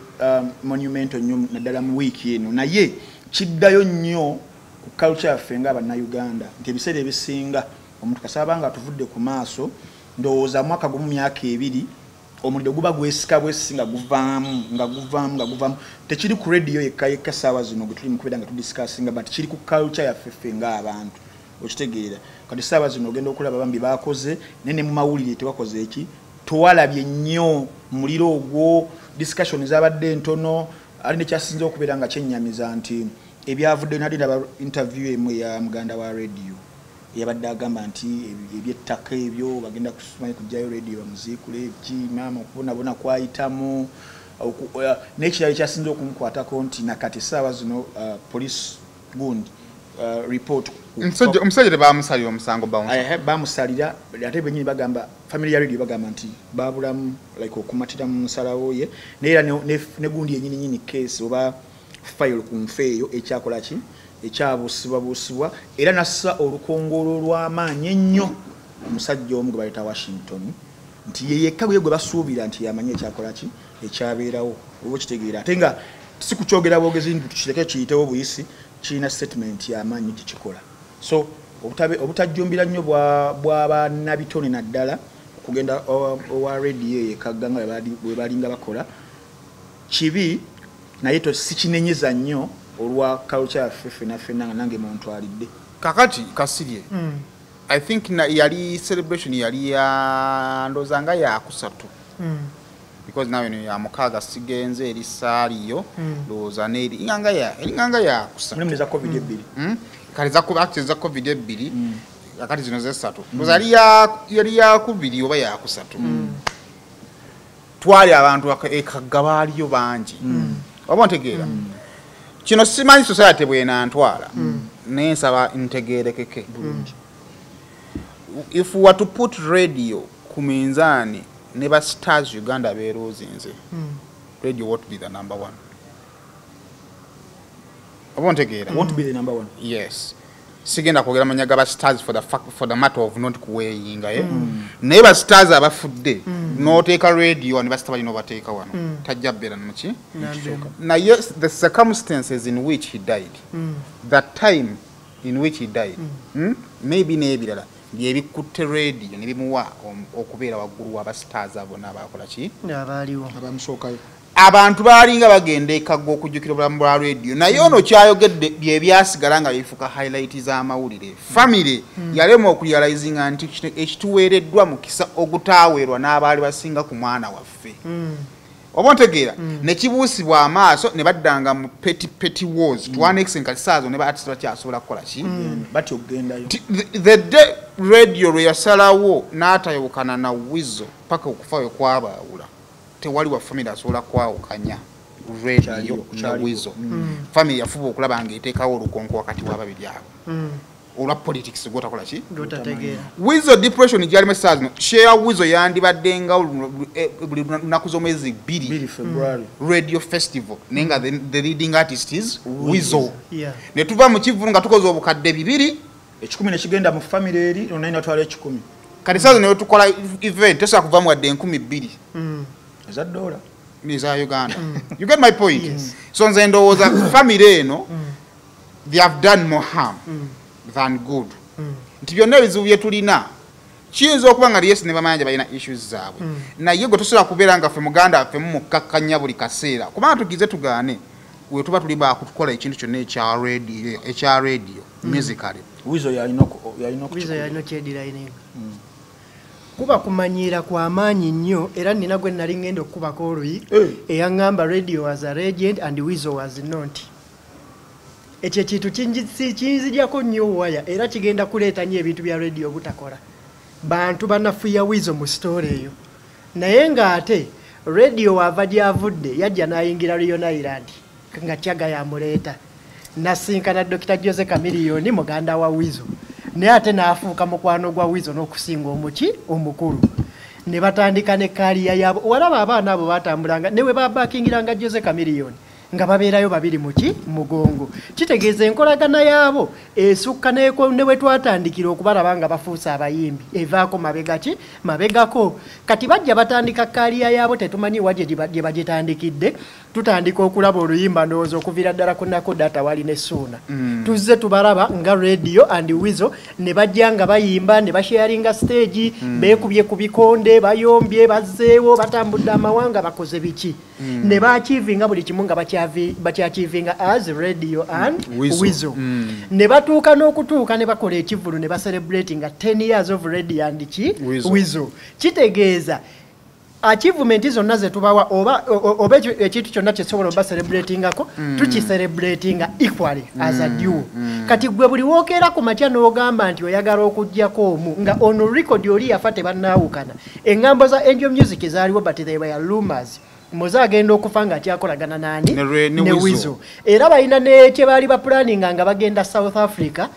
monumental nnyo, naddala mu wiiki eno. Naye kiddayo nnyo ku culture yaffe nga Abannayuganda, nti ebiseera ebisinga omuntu kasaba nga atuvudde ku maaso, ndowooza mwaka gumu, myaka 2, omuliro guba gwesika bwesi nga guvaamu, nga guvaamu, nga guvaamu. Tekiri ku Radio yekka yekka saawa zino gwe tuli mu kubeera nga tudiscussinga, but kiri ku culture yaffe ffe ng'abantu, okitegeera? Kati saawa zino ogenda okulaba bambi bakoze naye ne mu mawulire tebakoze eki, tewalabye nnyo muliro ogwo, discussion zabadde ntono. Ali nekyasinze okubeera nga kyennyamiza nti ebyavudde, nali ndaba interview emu eya muganda wa Radio, yabadde agamba nti ebyettaka ebyo bagenda kusimanyi kugjayo Radio bamuziikule, ki maama okubonabona kwayitamu. N'ekirala ekyasinze okunkwatako nti nakati essaawa zino police gundi report Omusajja tebamusalira omusango, bouncer. Bamusalira, ate benyini bagamba, family ya Radio bagamba nti babulamu like okumatira mu nsalawo ye, naye era ne gundi yenyini nyini case oba file ku nfa eyo ekyakola ki, ekyabuusibwabuusibwa, era nassa olukongolo olw'amaanyi ennyo omusajja omu gwe bayita Washington, nti ye yekka gwe basuubira nti yamanyi ekyakola ki, ekyabeerawo, oba okitegeera? Ate nga si kukyogera bwogezi nti tukireke kiyitewo buyisi, kirina statement y'amaanyi gikikola. So obutajjumbira nnyo bw'abannabitone, naddala okugenda owa Radio eyo ekagga nga bwe balinga bakola kibi, naye to sikinenyeza nnyo olwa culture yaffe ffenna ffenna, nga nange muntwalidde. Kakati Kasirye, I think na, yali celebration yali ya ndowooza nga yakusatu, because nawe eno ya mukaaga sigenze eri saaliyo, ndowooza n'eri inganga ya eringanga yakusatu. Mulimu neza COVID 2. Kale actually za COVID 2, kakati zino zesatu, ndowooza yali yakubiri oba yakusatu. Twali abantu ekagga baaliyo bangi, oba ontegeera? Kino simanyi society bwenantwala, naye nsaba ntegerekeke. If we were to put Radio ku minzaani ne ba stars Uganda beeroozinze, Radio won't be the number one, oba ontegeera? Won't be the number one. Yes, sigenda kwogera manya ga ba stars for the fact, for the matter of not kuweeyinga, eh? Naye ba stars abafudde, n'oteeka Radio ne ba star balina obateeka wano, tajja bbeera muki. Naye the circumstances in which he died, the time in which he died, Maybe n'ebirala byebikutte Radio ne bimuwa okubeera waggulu w'aba stars abo n'abakola ki abaaliwo. Abamusookayo. Abantu baalinga bagenda ekagga okujjukira obulamu bwa Radio, naye ono kyayogedde bye byasigala nga bifuuka highlight z'amawulire. Family yalema okurealizinga nti kino ekituweereddwa mukisa ogutaaweerwa n'abaali basinga ku mwana waffe, oba ontegeera? Ne kibuusibwa amaaso ne baddanga mu petty petty wars to one extent. Kati saazo ne ba artist bakyasobola kukola ki? Batya okugendayo. The day Radio lwe yasalawo n'atayawukana na Wizo paka okufa we kwabaawula, tewali wa family asobola kwawukanya Radio Kyaliwo, na kyaliwo. Wizo. Family yafuba okulaba ng'eteekawo olukonko wakati w'ababiri abo olwa politics gwotakola ki. Gwotategeera. Wizo depression gyalimu essaawa zino, share Wizo yandibadde nga buli lunaku z'omwezi 2, 2 February, Radio festival, naye nga the leading artist is Wizo. Ne tuva mu kivulu nga tukoze obukadde 2. 100 nekigenda mu family eri, onaye natwala 100. Kati saazo ne tukola event tosobola kuvamu wadde 2000 eza dola. Eza Uganda. You get my point? So nze ndowooza family eno, they have done more harm than good, nti byonna ebizibu bye tulina kiyinza okuba nga yes, ne Bamayanja balina issues zaabwe, naye gwe tosobola kubeera nga ffe muganda waffe mumukakkanya buli kaseera, kubanga tugize tugaane we tuba tuli bakutukola ekintu kyonna ekya Radio musically. Wizo yalina Wizo yalina okyedirayininga. Kuba kumanyiira kwa maanyi nnyo, era nina gwe nali ngenda okukubako oluyi eyaŋŋamba Radio was a legend and Weasel was not. Ekyo ekintu kinzijako nnyo waya, era kigenda kuleeta nnyo ebintu bya Radio obutakola. Bantu banafuya Weasel mu story eyo, naye ng'ate Radio wava gy'avudde yajja n'ayingira Leon Island nga Kyaga yamuleeta, nasinkana Dr. Jose Chameleone muganda wa Weasel, naye ate n'afuuka mukwano gwa Weasel n'okusinga omuki omukulu, ne batandika ne kaliya yaabwe. Walaba abaana abo batambulanga ne we babakingiranga Jose Chameleone nga babeerayo babiri muki mugongo. Kitegeeza enkolagana yaabo esukka ne we twatandikira okubalaba nga bafuuse abayimbi, evaako mabega ki mabegako. Kati bajja batandika kaliya yaabo, tetumanyi wa gye bagitandikidde. Tutandika okulaba oluyimba ndowooza okuviira ddala ku Nakoda tawali ne Ssuuna. Tuzze tubalaba nga Radio and Weasel ne bajja nga bayimba ne basharinga stage, beekubye ku bikonde, bayombye, bazzeewo, batambudde amawanga, bakoze biki, ne baachievinga buli kimu nga bakyachievinga as Radio and Weasel. Ne batuuka n'okutuuka ne bakola ekivvulu ne bacelebratinga 10 years of Radio and ki Weasel. Kitegeeza achievement zonna ze tubawa oba ekintu kyonna kyesobola oba celebratingako, tukicelebratinga equally as a duo. Kati gwe buli wokeera ku makya n'ogamba nti oyagala okuggyako omu, nga ono record oli yafa tebannaawukana. Eŋŋambo za Angel Music zaaliwo, but they were rumors. Moze agenda okufa nga akyakolagana nani ne Weasel. Era balina ne kye baali bapulaninga nga bagenda South Africa,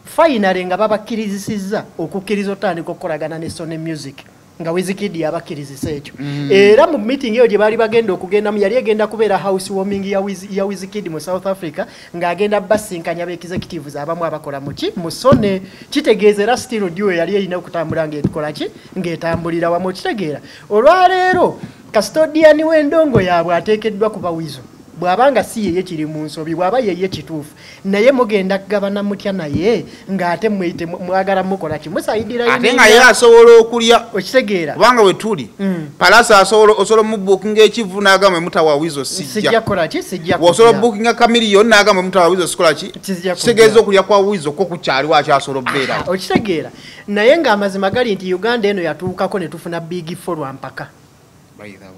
finally nga babakkirizisizza okukkiriza otandika okukolagana ne Sony Music, nga Wizkid yabakkirizisa ekyo. Era mu meeting eyo gye baali bagenda okugendamu yali egenda kubeera housewarming ya Wizkid mu South Africa, ng'agenda basinkanya ba executives abamu abakola muki mu Sony. Kitegeeza era still duo yali erina okutambula ng'etukola ki ng'etambulira wamu. Kitegeera olwaleero custodian w'endongo yaabwe ateekeddwa kuba Weasel, bw'abanga si yeye kiri mu nsobi, bw'aba yeye kituufu, naye mugenda kugabana mutya naye ng'ate mwite mwagala mukola ki musayidira ate nga ye asobola okulya. Okitegeera kubanga we tuli Palasa asobola osobola mubukinga ekivu n'agamba mutawa Weasel sijja kukola ki sijja osobola bukinga Chameleone n'agamba mutawa Weasel sikola ki. Kitegeeza okulya kwa Weasel ko kukyaliwo akyasobola okubeerawo. Okitegeera naye ng'amazima gali nti Uganda eno yatuukako ne tufuna big four lwa mpaka.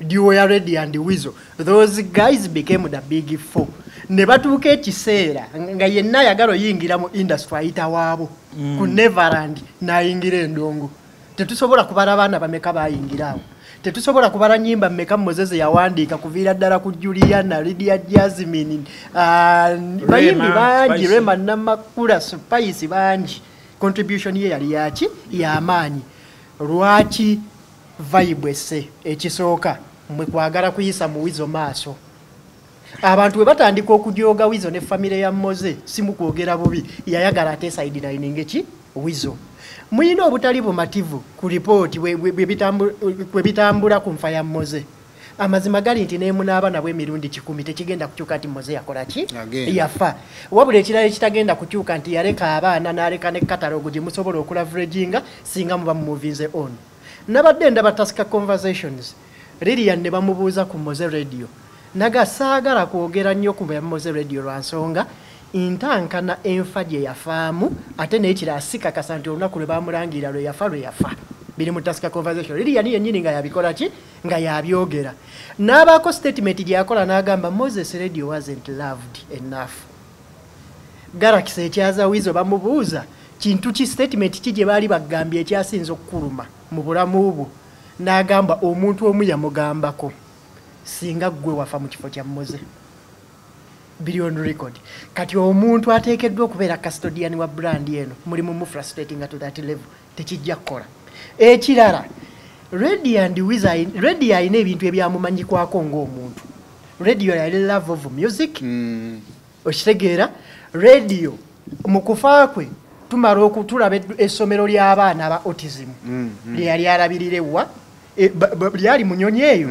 Duo ya Radio and Weasel, those guys became the big four. Ne batuuka ekiseera nga yenna ayagala oyingira mu industry ayita waabo ku Neverland n'ayingira endongo. Tetusobola kubala abaana bameka bayingira awo, tetusobola kubala nnyimba mmeka Moses yawandiika kuviira ddala ku Juliana, Lydia Jasmine, bayimbi bangi, Rema Namakula, Spice bangi. Contribution ye yali yaki y'amaanyi. Lwaki vibe esse ekisooka mwe kwagala kuyisa mu Weasel maaso? Abantu bwe batandika okujooga Weasel ne famire ya Moze, si mu kwogera bubi, yayagala ate sidelining ki Weasel. Muyina obutali bumativu ku ripooti bwe bitambula ku nfa ya Moze. Amazima gali nti ne munaaba nabwe emirundi 10 tekigenda kukyuka nti Moze yakola ki yafa. Wabula ekirala ekitagenda kukyuka nti yaleka abaana n'aleka ne katalogo gye musobola okulaveraginga singa muba mumovinze on. Nabadde ndaba Tusker Conversations, Lilian ne bamubuuza ku Moze Radio, naga saagala kwogera nnyo ku Moze Radio lwa nsonga ntankana enfa gye yafaamu, ate n'ekirala sikakasa nti olunaku lwe bamulangira lwe yafa lwe yafa. Biri mu Tusker Conversation. Lilian yennyini nga yabikola ki nga yabyogera, n'abaako statement gye yakola n'agamba Moses Radio wasn't loved enough. Galaxy ekyaza Weasel bamubuuza kintu ki statement ki gye baali bagambye ekyasinze okukuluma mu bulamu bwo, n'agamba omuntu omu yamugambako singa ggwe wafa mu kifo kya Moze. Biri on record. Kati omuntu ateekeddwa okubeera custodian wa brand eno mulimu mu frustrating to that level, tekijja kukola. Ekirala, Radio and Weasel, Radio alina ebintu ebyamumanyikwako ng'omuntu. Radio yali love of music. Okitegeera Radio mu kufa kwe tumala okutulaba essomero ly'abaana aba autism lyeyali alabirira ewa lyali munyonyi eyo.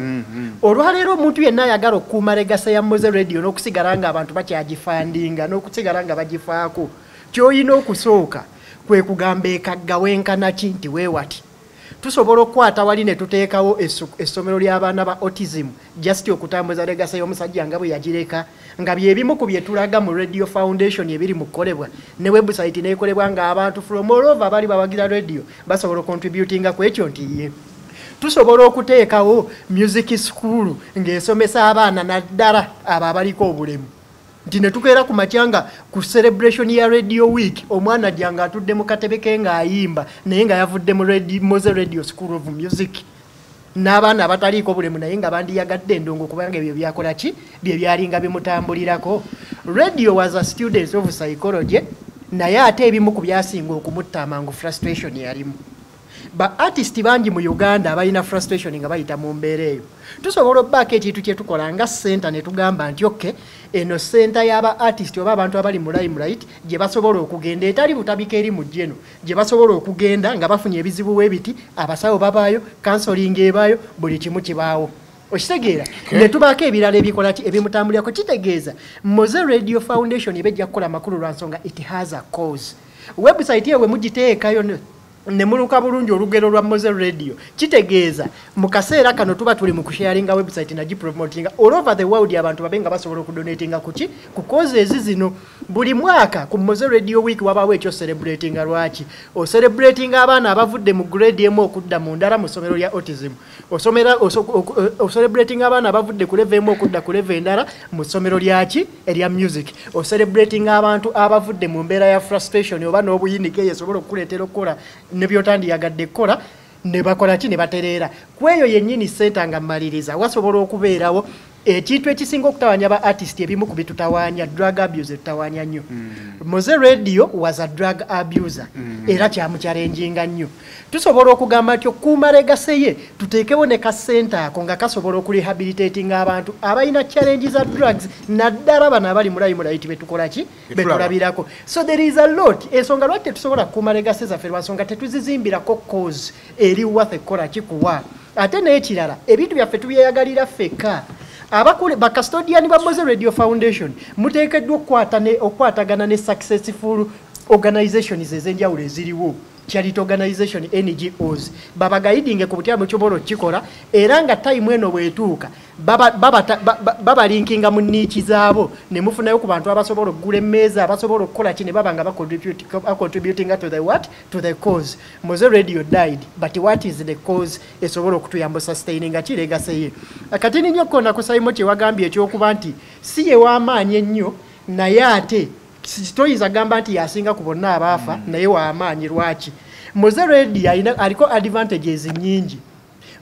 Olwaleero omuntu yenna ayagala okukuuma legacy ya Moze Radio n'okusigala ng'abantu bakyagifandinga n'okusigala nga bagifaako, ky'olina okusooka kwe kugamba ekagga wenkana ki nti weewati. Tusobola okukwata wali ne tuteekawo essomero ly'abaana ba autism, just okutambuza legacy y'omusajja nga bwe yagireka, nga byebimu ku bye tulaga mu Radio Foundation ebiri mu kukolebwa ne website neekolebwa, ng'abantu from all over abali bawagira radio basobola ocontributinga ku ekyo nti ye. Tusobola okuteekawo music school ng'esomesa abaana, naddala abo abaliko obulemu, nti ne tukeera ku makya nga ku celebration ya Radio Week omwana ajja nga atudde mu katebe ke ng'ayimba, naye nga yavudde mu Mowzey Radio School of Music, n'abaana abataliiko bulemu naye nga bandiyagadde endongo, kubanga ebyo byakola ki, bye byalinga bimutambulirako. Radio was a student of psychology, naye ate ebimu ku byasinga okumutta amangu frustration yalimu. Ba artist bangi mu Uganda abalina frustration nga bayita mu mbeera eyo. Tusobola obbaako ekintu kye tukola nga center ne tugamba nti okay, eno center y'aba artist oba abantu abali mu limelight gye basobola okugenda, etali Butabika, eri mu jeno, gye basobola okugenda nga bafunye ebizibu webiti, abasawo babaayo, counseling ebaayo, buli kimu kibaawo, okitegeera? Ne tubaako ebirala ebikola ki, ebimutambulirako. Kitegeeza Mowzey Radio Foundation eba ejja kukola amakulu lwa nsonga it has a cause. Website eyo bwe mugiteekayo ne muluka bulungi olugero lwa Mowzey Radio, kitegeeza mu kaseera kano tuba tuli mu kusharinga website nagipromotinga all over the world, abantu babe nga basobola okudonatinga kuki, ku causes zino. Buli mwaka ku Mowzey Radio Week wabaawo ekyo celebratinga. Lwaki ocelebratinga abaana abavudde mu grade emu okudda mu ndala mu ssomero lya autism, osomera ocelebratinga abaana abavudde ku level emu okudda ku level endala mu ssomero lyaki erya music, ocelebratinga abantu abavudde mu mbeera ya frustration oba n'obuyinike eyo esobola okukuleetera okukola ne byotandiyagadde kukola, ne bakola ki, ne batereera ku eyo yennyini center. Nga mmaliriza, wasobola okubeerawo ekintu ekisinga okutawaanya ba artist. Ebimu ku bitutawaanya, drug abuse etutawaanya nnyo. Mowzey Radio was a drug abuser, era kyamuchallenginga nnyo. Tusobola okugamba nti okukuuma legacy ye, tuteekewo ne ka center ako nga kasobola okurehabilitatinga abantu abalina challenge za drugs, naddala bano abali mu limelight betukola ki, betulabirako. So there is a lot. Ensonga lwaki tetusobola kukuuma legacy zaffe, lwansonga tetuzizimbirako cause eri worth ekola kikuwa. Ate n'ekirala, ebintu byaffe tubyeyagalira ffekka. Abakule bacustodian ba Mowzey Radio Foundation muteekeddwa okukwatagana ne successful organizations ez'enjawulo eziriwo, charity organization, NGOs, babaguidinge ku butya mukyobola okukikola, era nga time eno bwetuuka babalinkinga mu niche zaabo ne mufunayo ku bantu abasobola okugula emmeeza, abasobola okukola ki, ne baba nga bacontributinga to the what, to the cause. Mowzey Radio died, but what is the cause esobola okutuyamba sustaininga ki legacy ye? Kati ninyo kona ku Saimo kye wagambye ekyokuba nti si ye w'amaanyi ennyo, naye ate toyinza gamba nti yasinga ku bonna abaafa, naye w'amaanyi. Lwaki Mowzey Radio alina, aliko advantages nnyingi?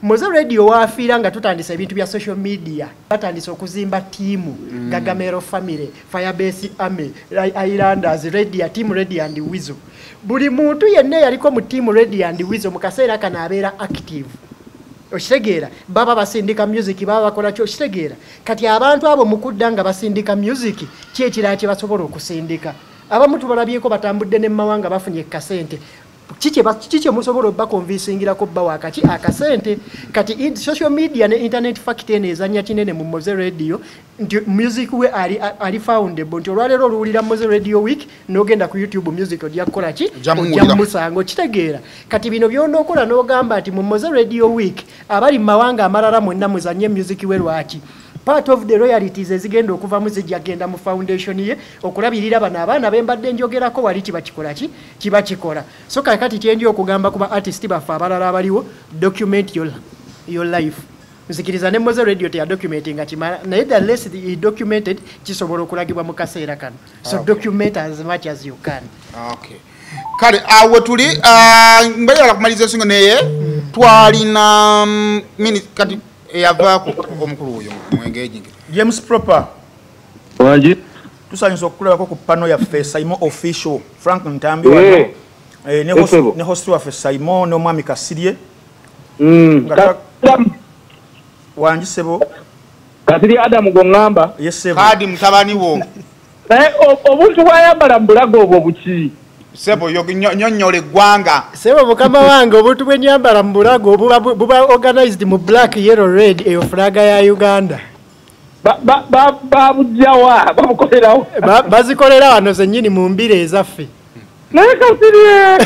Mowzey Radio waafiira nga tutandise ebintu bya social media, batandise okuzimba tiimu, Gagamero Family, Firebase Army, Islanders, Radio Team, Radio and Weasel. Buli muntu yenna eyaliko mu team Radio and Weasel mu kaseera kano abeera active, okitegeera? Baba basindika music, baba bakola ki, okitegeera? Kati abantu abo mukudda nga basindika music, ki ekirala kye basobola okusindika? Abamu tubalabyeko batambudde ne mawanga, bafunye kasente. Kiki kye musobola obbaconvincingirako bba wakaki akasente? Kati social media ne internet fact eno ezanya kinene mu Mowzey Radio, nti music we ali foundable, nti olwaleero oluwulira Mowzey Radio Week n'ogenda ku YouTube music ojja kukola ki? Ojja muwulira. Ojja musango, kitegeera? Kati bino byonookola n'ogamba nti mu Mowzey Radio Week abali mu mawanga amalala mwenna muzanye music we. Lwaki? Part of the royalties ezigenda okuvamu zijja genda mu foundation ye okulabirira bano abaana bembadde njogerako wali. Kiba kikola ki, kiba kikola. So kakati kyendi okugamba ku ba artist baffe abalala abaliwo, document your life. Nzikiriza ne Mowzey Radio teyadocumentinga kimala, naye the less he documented kisobola okulagibwa mu kaseera kano. So document as much as you can. Okay. Kale awo tuli mbayala kumaliriza ensonga, naye twalina kati eyavaako omukulu oyo mwengaging. James Proper. Wangi. Tusanyusa okukulabako ku pano yaffe Saimo Official. Frank Ntambi wano. Ne host, Esebo. ne host waffe Saimo n'omwami Kasirye. Nga wangi sebo. Kasirye Adamu gwoŋŋamba. Yes sebo. Kadi mutabani wo. Naye obuntu bwayambala mu bulago obwo buki? Sebo, nyonnyola eggwanga. Sebo mukama wange, obuntu bwe nyambala mu bulago buba organized mu black, yellow, red, eyo flaga ya Uganda. Babujjawa? Babukolerawo? Bazikolera wano zennyini mu mbira ezaffe. Naye Kasirye,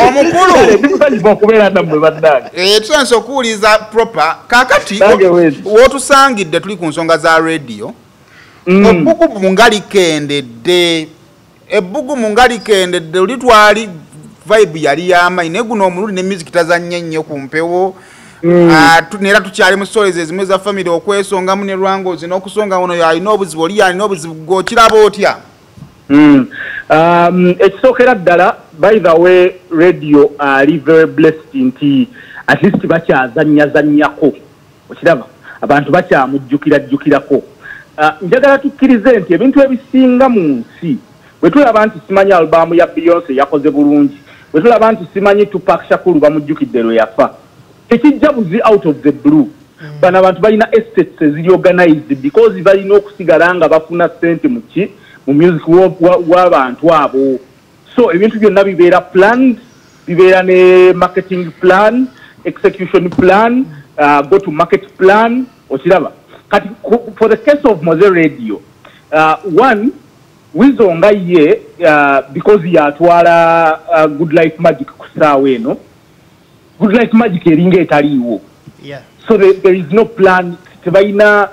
Omukulu. Ndimusanyufu okubeera nammwe bannange. Tusanyuse okuwuliza proper. Kaakati Nange wezi. W'otusangidde tuli ku nsonga za radio. Ebbugumu nga likendedde, ebbugumu nga likendedde. Luli twali vibe yali y'amaanyi, naye guno omulundi ne music tazannye nnyo ku mpewo. Neera tukyali mu stories ezimu eza family okwesongamu ne Lwangozi n'okusonga ono yalina obuzibu, oli yalina obuzibu. Gwe okiraba otya? Ekisookera ddala, by the way, Radio ali very blessed nti at least bakyazannyazannyako, okiraba abantu bakyamujjukirajjukirako. Njagala tukkirize nti ebintu ebisinga mu nsi, bwe tulaba nti simanyi album ya Beyonce yakoze bulungi, bwe tulaba nti simanyi Tupac Shakur bamujjukidde lwe yafa, tekijja buzi out of the blue. Bano abantu balina estates eziri organized because balina okusigala nga bafuna ssente mu ki, mu music w'abantu abo. So ebintu byonna bibeera planned, bibeera ne marketing plan, execution plan, go to market plan, okiraba. Kati for the case of Moze Radio, one, Wizo nga ye, because yatwala Good Life Magic, ku ssaawa eno Good Life Magic eringa etaliiwo. So there is no plan, tebalina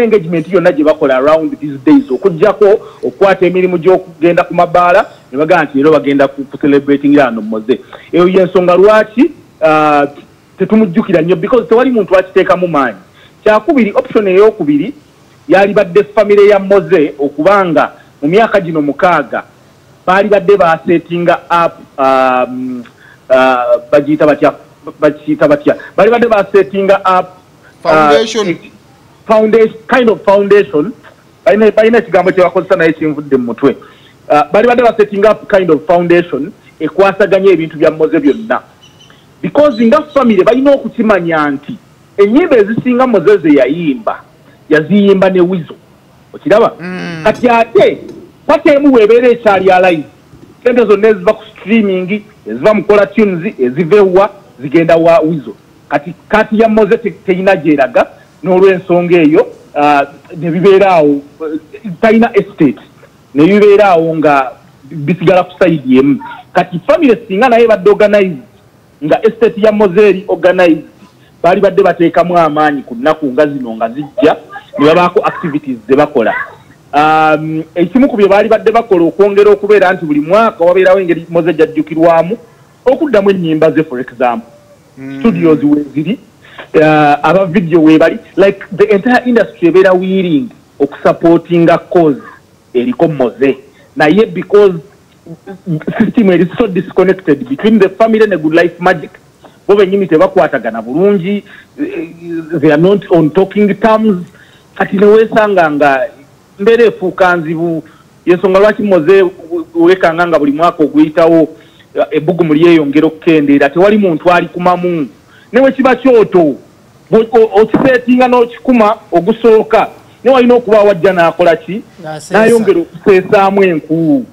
engagement yonna gye bakola around these days, okuggyako okukwata emirimu gy'okugenda ku mabaala ne bagamba nti leero bagenda ku celebrating ano Moze. Eyo yensonga lwaki tetumujjukira nnyo, because tewali muntu akiteekamu maanyi. Kyakubiri, option eyokubiri yalibadde famire ya Moze okubanga mu myaka gino 6 baali badde basettinga up, bagiyita batya, bakiyita batya, bali badde basettinga up Foundation. Foundation, kind of foundation. Balina ekigambo kye bakozesa naye kinvudde mu mutwe. Bali badde basetting up kind of foundation ekwasaganya ebintu bya Moze byonna, because nga family balina okukimanya nti ennyimba ezisinga Moze ze yayimba, yaziyimba ne Wizo, okiraba. Kati ate pata emu weebeera ekyali alive, sente zonna eziva ku streaming, eziva mu kola tunes, eziva ewa, zigenda wa Wizo. Kati kati ya Moze teyina gyeraga n'olw'ensonga eyo, ne bibeera awo, talina estate, ne bibeera awo nga bisigala ku side emu. Kati family singa naye badde organized, nga estate ya Moze eri organized, baali badde bateekamu amaanyi ku nnaku nga zino nga zijja ne babaako activities ze bakola. Ekimu ku bye baali badde bakola okwongera okubeera nti buli mwaka wabeerawo engeri Moze gyajjukirwamu okuddamu ennyimba ze, for example, studios weziri, aba video webali, like the entire industry ebeera willing okusupportinga cause eriko Moze. Naye because system eri so disconnected between the family ne Good Life Magic, bo bennyini tebakwatagana bulungi, they are not on talking terms. Kati neweesanga nga mbeera efuuka nzibu. Yensonga lwaki Moze wekanga nga buli mwaka oguyitawo ebbugumu lyeyongera okukendeera. Tewali muntu alikumamu, newe kiba kyoto okiseetinga n'okikuma ogusooka, ne walina okuba wajja n'akola ki, N'aseesa. n'ayongera okuseesaamu enku.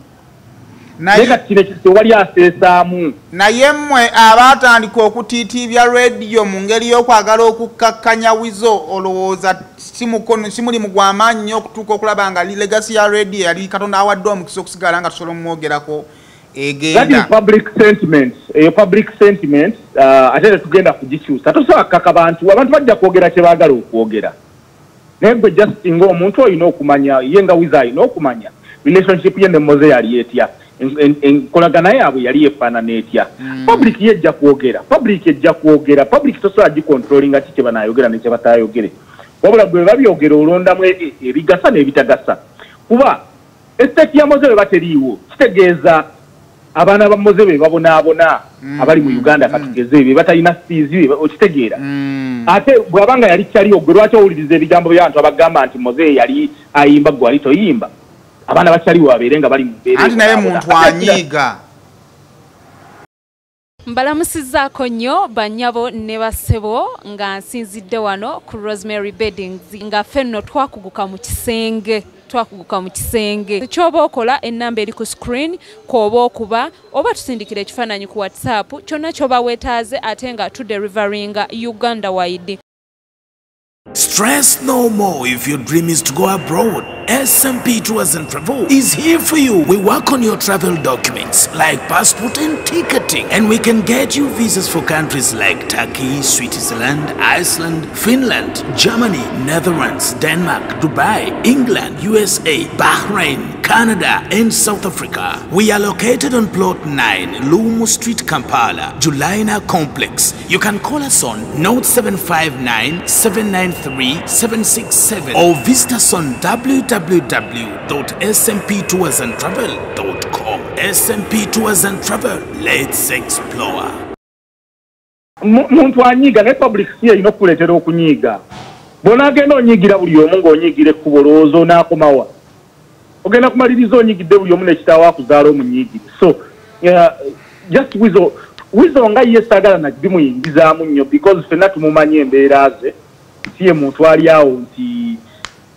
Naye kati kino ekyo tewali aseesaamu. Naye mmwe abaatandika okutiitiibya Radio mu ngeri y'okwagala okukkakkanya Wizo, olowooza si mulimu gw'amaanyi nnyo okutuuka okulaba nga legacy ya Radio yali Katonda awadde omukisa okusigala nga tusobola omumwogerako That is egenda? public sentiment. Eyo public sentiment, ate tetugenda kugikyusa. Tosobola kukaka bantu, abantu bajja kwogera kye baagala okwogera. Naye gwe just ng'omuntu olina okumanya, ye nga Wizo alina okumanya relationship ye ne Moze yali etya, enkolagana yaabwe yali efaanana etya. Public ye ejja kwogera, public ejja kwogera. Public tosobola gicontrollinga ki kye banaayogera ne kye bataayogere, wabula gwe babyogera olondamu ebigasa n'ebitagasa. Kuba estate ya Moze bwe bateriiwo, kitegeeza abaana ba Moze be babonaabona abali mu Uganda, katugeze be batalina fees, okitegeera. Ate bw'abanga yali kyaliwo, gwe lwaki owuliriza ebigambo by'abantu abagamba nti Moze yali ayimba, gwe wali toyimba? Abaana bakyaliwo babeere nga bali mu mbeera Anti naye ebonaabona. muntu anyiiga. Mbalamusizzaako nnyo bannyabo ne bassebo, nga nsinzidde wano ku Rosemary Beddings, nga ffe nno twakuguka mu kisenge, twakuguka mu kisenge. Kyoba okola, ennamba eri ku screen kw'oba okuba oba tusindikira ekifaananyi ku WhatsApp, kyonna kyoba weetaaze, ate nga tudeliveringa Uganda wide. Stress no more if your dream is to go abroad. SMP Tours and Travel is here for you. We work on your travel documents like passport and ticketing, and we can get you visas for countries like Turkey, Switzerland, Iceland, Finland, Germany, Netherlands, Denmark, Dubai, England, USA, Bahrain, Canada, and South Africa. We are located on Plot 9, Lumu Street, Kampala, Julina Complex. You can call us on 0759 793 767 or visit us on www.smptoursandtravel.com. SMP Tours and Travel, let's explore. Muntu anyiiga naye public si erina okukuleetera okunyiiga. Bw'onaagenda onyiigira buli omu ng'onyiigira ekkubo olowooza onaakomawa. Ogenda kumaliriza onyiigidde buli omu n'ekitaawo akuzaala omunyiigire. So just Weasel nga ye saagala na bimuyingizaamu nnyo because ffenna tumumanyi embeera ze. Si ye muntu ali awo nti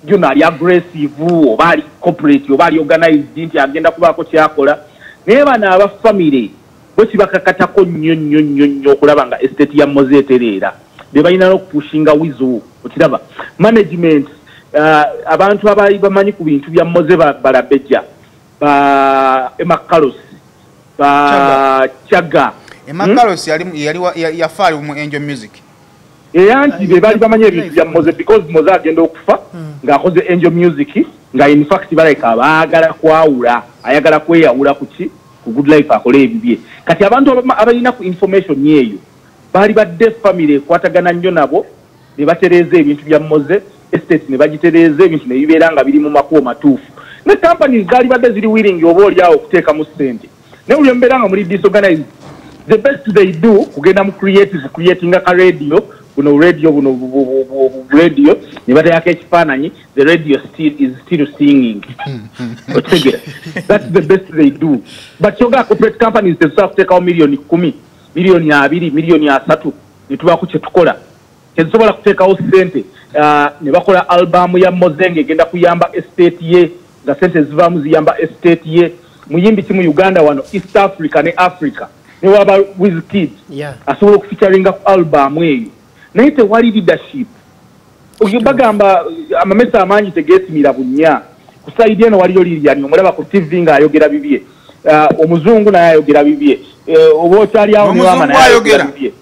you ali aggressive oba ali corporate oba ali organized nti agenda kubaako kyakola. Naye bano aba family bo kibakakatako nnyo nnyo nnyo nnyo okulaba nga estate ya Moze etereera. Be balina n'okupushinga Weasel, okiraba. Management, abantu abaali bamanyi ku bintu bya Moze Balabejja, ba Emma Carlos, ba Chaga. Emma Carlos yali yafa ali mu Angel Music. Era nti be baali bamanyi ebintu bya Moze because Moze agenda okufa ng'akoze Angel Music, nga in fact baleka baagala kwawula, ayagala kweyawula ku ki? Ku Good Life akole ebibye. Kati abantu abalina ku information eyo baali badde family ekwatagana nnyo nabo ne batereeza ebintu bya Moze, estate ne bagitereeza ebintu ne bibeera nga biri mu makubo matuufu. Ne companies zaali badde ziri willing oba oli awo okuteekamu ssente. Naye buli mbeera nga muli disorganized, the best they do kugenda mu creative, creating a radio, buno radio buno radio ne bateekako ekifaananyi, the radio still is still singing. Otegeera? That's the best they do. But kyoga corporate companies tezisobola kuteekawo 10 million, 20 million, 30 million ne tubaako kye tukola. Tezisobola kuteekawo ssente ne bakola albamu ya Moze ng'egenda kuyamba estate ye, nga ssente zivaamu ziyamba estate ye. Muyimbi ki mu Uganda wano, East Africa ne Africa, ne waba Wizkid asobola okufeaturinga ku albamu eyo. Naye tewali leadership. Bagamba amamesa amangi tegeesimira bunnya. Ku side eno waliyo Lilian, omulaba ku TV ng'ayogera bibye. Omuzungu naye ayogera bibye. Oba okyali awo ne wama naye ayogera bibye.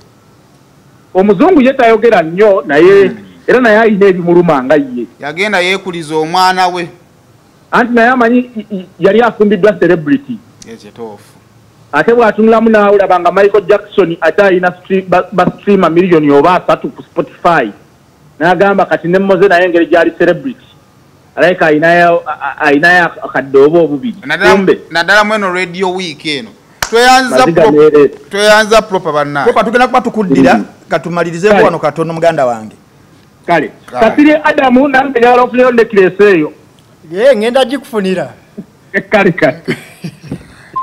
Omuzungu ye tayogera nnyo naye era naye alina ebimuluma nga ye. Yagenda yeekuliza omwana we. Anti naye amanyi yali afumbiddwa celebrity. Ekituufu. Ate bw'atunulamu n'olaba nga Michael Jackson ate alina ba streamer 3 million ku Spotify. N'agamba kati ne Moze naye engeri gy'ali celebrity. Alabika alinayo akadde oba obubiri. Naddala mu eno radio week eno. Tweyanza proper bannange. Proper tugenda kuba tukuddira katumalirizeeko wano katono muganda wange. Kale. Kasirye Adamu nange njagala ofuneyo necklace eyo. Ye ngenda gikufunira. Kale kale.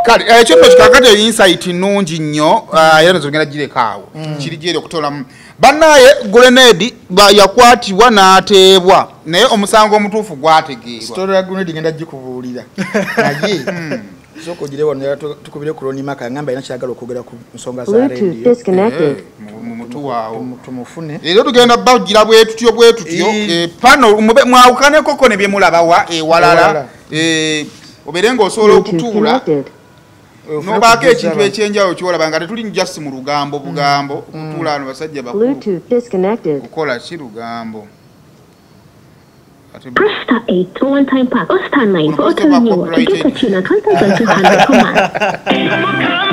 Kale ekyo kikakati insight nnungi nnyo era nzo ngenda gireka awo. Kiri gyeri okutoolamu. Bannaye Grenade yakwatibwa n'ateebwa naye omusango omutuufu gwategeerwa. Story ya Grenade ngenda gikubuulira. Naye sooka ogire wano tukubire ku Ronnie Mark angamba alina ky'ayagala okwogera ku nsonga za radio. Mutuwaawo. Tumufune. Era tugenda bagira bwe tutyo bwe tutyo. Pano mwawukaneko ne bye mulabawa ewalala. Obeere ng'osobola okutuula. Nobaako ekintu ekyenjawulo ky'olaba nga tetuli just mu lugambo bugambo kutuula wano basajja bakulu. Kukola ki lugambo? Press star 8 to one time pass or star 9 for auto renewal to get a tune at 1,200 per month.